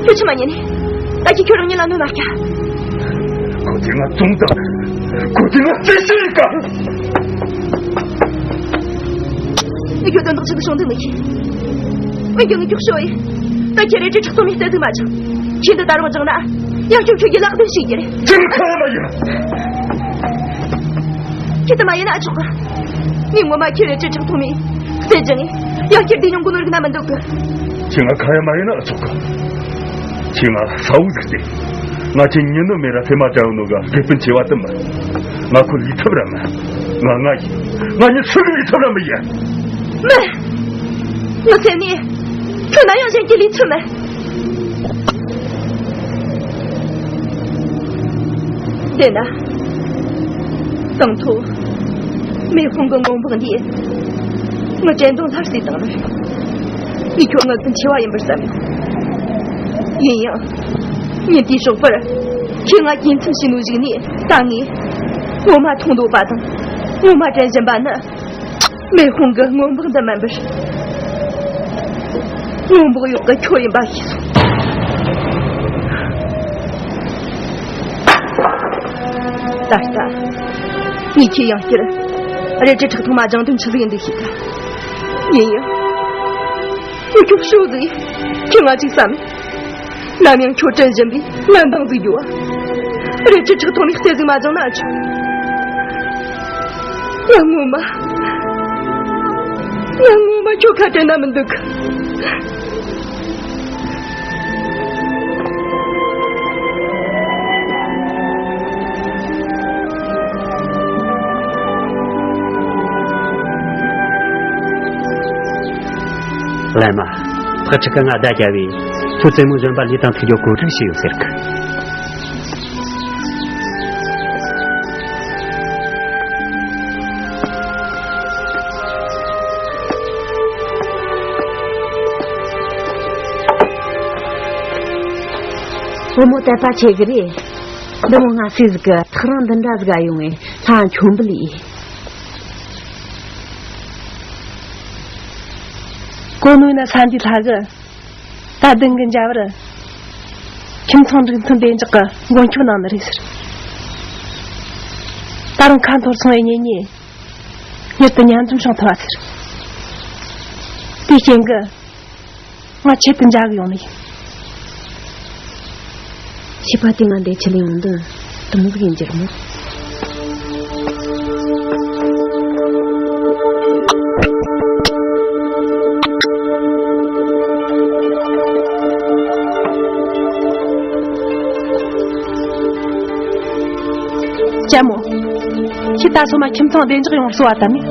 ཁྱོད་ཆི་མ་ཉན་ནི། ད་ཁྱེད་ཁྱོད་རང་ཉིད་ལ་གནོད་མ་སྐྱེལ། ཁོ་ཚོས་ང་བཙོང་དང་། ཁོ་ཚོས་ང་རྩིས་ཞིབ་བྱེད་ག་ངས་ཁྱོད་དོན་དག་ཆི་ཟིག་བྱུང་འདུག་ངས་ཁྱེད། ངས་ཁྱོད་ངས་ཁྱོད་ཤོད་ཡིན། ད་ཁྱེད་རལ་གྲི་ཁྲག་འཐུང་མའི་རྩལ་ཟིག་མ་སྦྱངས། ཁྱེད་འདི་ད་རུང་སྦྱངས་ན། ཡང་ཁྱོད་ཁྱོད་ཀྱི་ལག་དོན་ཞིག་རྒྱུ་རེད། ཁྱེད་ཁ་ཡ་མ་ཡིན། ཁྱེད་དུ་མ་ཡིན་ན་ཨ་ཆོག་གི། ངས་ངོ་མ་ཁྱེད་རལ་གྲི་ཁྲག་འཐུང་མའི་རྩལ་སྦྱངས་ངས། ཡང་ཁྱེད་འདི་ཉུང་གི་ནོར་གི་ན་མི་འདུག་གི། ཁྱེད་ང་ཁ་ཡ་མ་ཡིན་ན་ཨ་ཆོག་གི། ཁྱེད་ང་ས་འུག་ཟིག་སྟེ། ང་ཁྱེད་ཉིན་ནོ་མེད་ར་ཕེ་མ་དྲ་ཡོད་ནོ་ག་དགེ་སྤུན་ཆེ་བ་དུ་མ། ང་ཁོ་ལུས་ཐུབ་ར་མ། ང་ང་ཡིན། ང་ཉིད་སུ་གི་ལུས་ཐུབ་ར་མི་ཡིན། མི། ངའི་སེམས་ནས། ཁྱོད་ན་ཡང་གཞན་གྱི་ལུས་ཐུབ་མེད། དེ་ན། དང་ཐོག་མེ་ཧོང་གི་སྔོན་འགོག་འདིས། ངའི་དྲན་གདུང་སླར་གསོས་བཏང་ནི་རེད། ངས་ཁྱོད་ངའི་སྤུན་ཆེ་བ་ཡིན་པར་བསམ་ཡོད། ཡིན་ཡང་། ཉིན་དེའི་ཞོགས་པར། ཁྱེད་ང་གཅིག་མཚན་བྱས་ནོ་གཞུག་ནས་ད་ངས། ངོ་མ་མཐོང་འདོད་པ་དང་། ངོ་མ་དྲན་བཞིན་པ་ནི། མེ་ཧོང་གི་སྔོན་འགོག་འདི་མིན་པར། སྔོན་འགོག་གཡོག་གི་ཁྱོད་ཡིན་པ་ཤེས་སོང་། ད་ལྟ། ངས་ཁྱེད་ཡང་བསྐྱར། རལ་གྲི་ཁྲག་འཐུང་མ་སྦྱང་དོན་ཆི་ཟིག་ཡིན་འདུག་ཤེས་ད། ཡིན་ཡང་། ངས་ཁྱོད་ཤོད་ཟིག་ཁྱེད་ང་ཅིག་བསམ། ནམ་ཡང་ཁྱོད་དྲན་བཞིན་པའི་ངན་དང་ཟིག་རྒྱུ་བ། རལ་གྲི་ཁྲག་འཐུང་མའི་རྩལ་ཟིག་མ་སྦྱངས་ན་ཨ་ཆོག་ང་ངོ་མ། ང་ངོ་མ་ཁྱོད་ཁ་བྲལ་ན་མི་འདུག་གླེན་མ། ཕག་ཕྲུག་གིས་ང་བརྡ་བརྒྱབ་པས། ཁྱོད་བཙུན་མོ་གཞོན་པ་ལུས་དང་ཐུག་རྒྱུ་གོ་སྒྲིག་བྱས་ཡོད་ཟེར་གི། བུ་མོ་དད་པ་ཆེ་གི་རེད། འདི་མོ་སྔ་སེ་ཟིག་གི་ཐག་རིང་འདི་འདྲ་ཟིག་ག་ཡོང་ངས་ལྷ་མཆོད་འབུལ་ཡིན། གོ་ནོ་ན་ས་འདི་ལྷ་གི། ད་གདུང་གི་འཇའ་བར། ཁྱིམ་ཚང་འགྲིག་མཐུན་བདེ་འཇགས་ཀྱི་མགོན་སྐྱོབ་གནང་ནི་རེད་ཟེར། ད་རུང་ཁ་འཐོར་སོང་བའི་གཉེན་ཉེ། མྱུར་དུ་མཉམ་འཛོམས་བྱུང་ཐུབ་པ་ཟེར། དེའི་རྐྱེན་གྱིས། ང་ཆེད་དུ་མཇལ་གི་ཡོང་ནི་ཡིན། བྱིས་པ་དེ་ང་འདི་ཆེད་ལ་ཡོང་དོན་དུ་མོ་ཟིག་ཡིན་གྱི་རེད་མོ། ལྕམ་མོ། ཁྱེད་ད་སོ་མ་ཁྱིམ་ཚང་བདེ་འཇགས་ཡོང་བར་གསོལ་བ་དམ་མེད།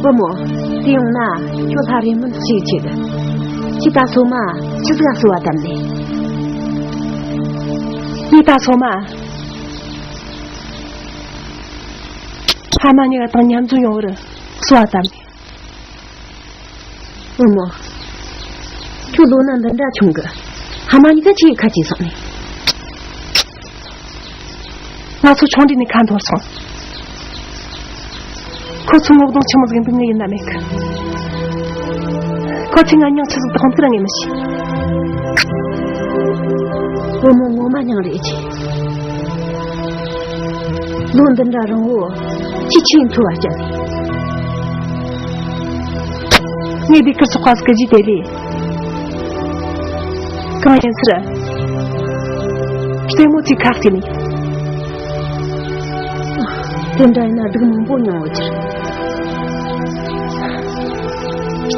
བུ་མོ། དེ་ཡོང་ན་ཁྱོད་ལྷ་རེ་མོན་ཞིག་ཆེ་གི། ཁྱེད་ད་སོ་མ་ཆི་ཟིག་གསོལ་བ་དམ་མེད། ངས་ད་སོ་མ་ཕ་མ་གཉིས་ཀ་དང་མཉམ་འཛོམས་ཡོང་བར་གསོལ་བ་དམ་མེད། བུ་མོ། ཁྱོད་ལོ་ན་འདི་འདྲ་ཆུང་གི། ཕ་མ་གཉིས་ཀ་ཆེས་ཁ་ཆེ་སོང་ནས། ང་ཚོ་ཆུང་དུས་ནས་ཁ་འཐོར་སོང་། ཁོ་ཚོ་ངོ་གདོང་ཆི་མོ་ཟིག་འདུག་ངས་ཡིན་ན་མེད་གི། ཁོ་ཚོས་ང་མྱིང་ཆི་ཟིག་བཏགས་འདུག་ར་ངས་མི་ཤེས། བུ་མོ་ངོ་མ་མྱིང་རེད་ཅེས། ལོ་འདི་འདྲ་རིང་བོ་ཅི་ཆེས་འཚོ་བ་སྐྱེལ་ནས། ངས་ཟློས་གར་ཚོགས་པ་ཟིག་གི་རྗེས་དེད་ལས། གང་ཡིན་ཟེར། ལྟད་མོ་ཚོས་ཁ་གཏད་ནས། དེ་འདྲ་ཡིན་ན་སྡུག་མང་པོ་མྱོང་ཡོད་ཀྱི་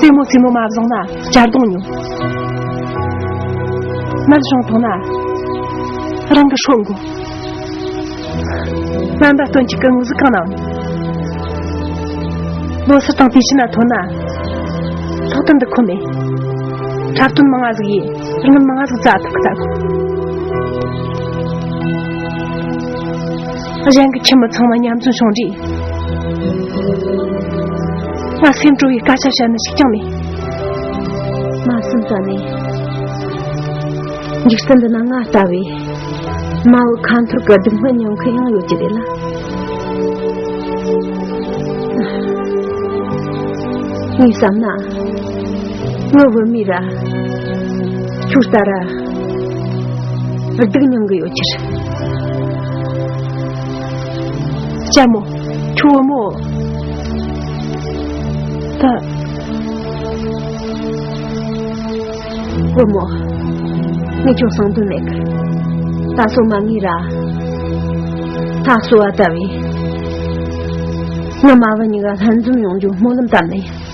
རེད། ལྟད་མོ་ཚོས་མོ་མ་བཟུང་ན་གཅར་རྡུང་མྱོང་། མལ་གཞུང་ཐོག་ན་རང་གི་ཧྲོ་འགོ། སྨན་པ་སྟོན་གཅིག་གི་དངུལ་ཟིག་གང་ན་ཡོད། ལོ་སར་དང་དུས་ཆེན་ན་ཐོན་ན། ལྷག་དོན་འདི་ཁོ་མེད། འཁྲབ་སྟོན་མང་ང་ཟིག་ཡིན། རིན་མང་ང་ཟིག་བཙལ་ཐུབ་ཀི་ད་གོ། གཞན་གྱི་ཁྱིམ་མི་ཚང་མ་མཉམ་འཛོམས་བྱུང་རྗེས། ང་སེམས་སྤྲོ་བའི་སྐད་ཆ་བཤད་ནི་ཞིག་ཀྱང་མེད། མ་སེམས་ཙམ་ནས། འཇིག་རྟེན་འདི་ན་ང་ལྟ་བུའི་མ་བུ་ཁ་འཐོར་གྱི་སྡུག་བསྔལ་མྱོང་མཁན་ཡང་ཡོད་ཀྱི་རེད་ལ། ངས་བསམ་ན། ངའི་བུད་མེད་ར་ཁྱོད་ལྟར་སྡུག་མྱོང་གི་ཡོད་ཀྱི་རེད། ལྕམ་མོ། ཁྱོད་བུ་མོ། ད། བུ་མོ། ངས་ཁྱོད་གསང་དོན་མེད་གི། ད་སོ་མ་ངས་ར་ད་གསོལ་བ་བཏབ་བས། ང་མ་བུ་གཉིས་ཀ་ལྷན་འཛོམས་ཡོང་རྒྱུ་སྨོན་ལམ་བཏབ་ནི་ཡིན།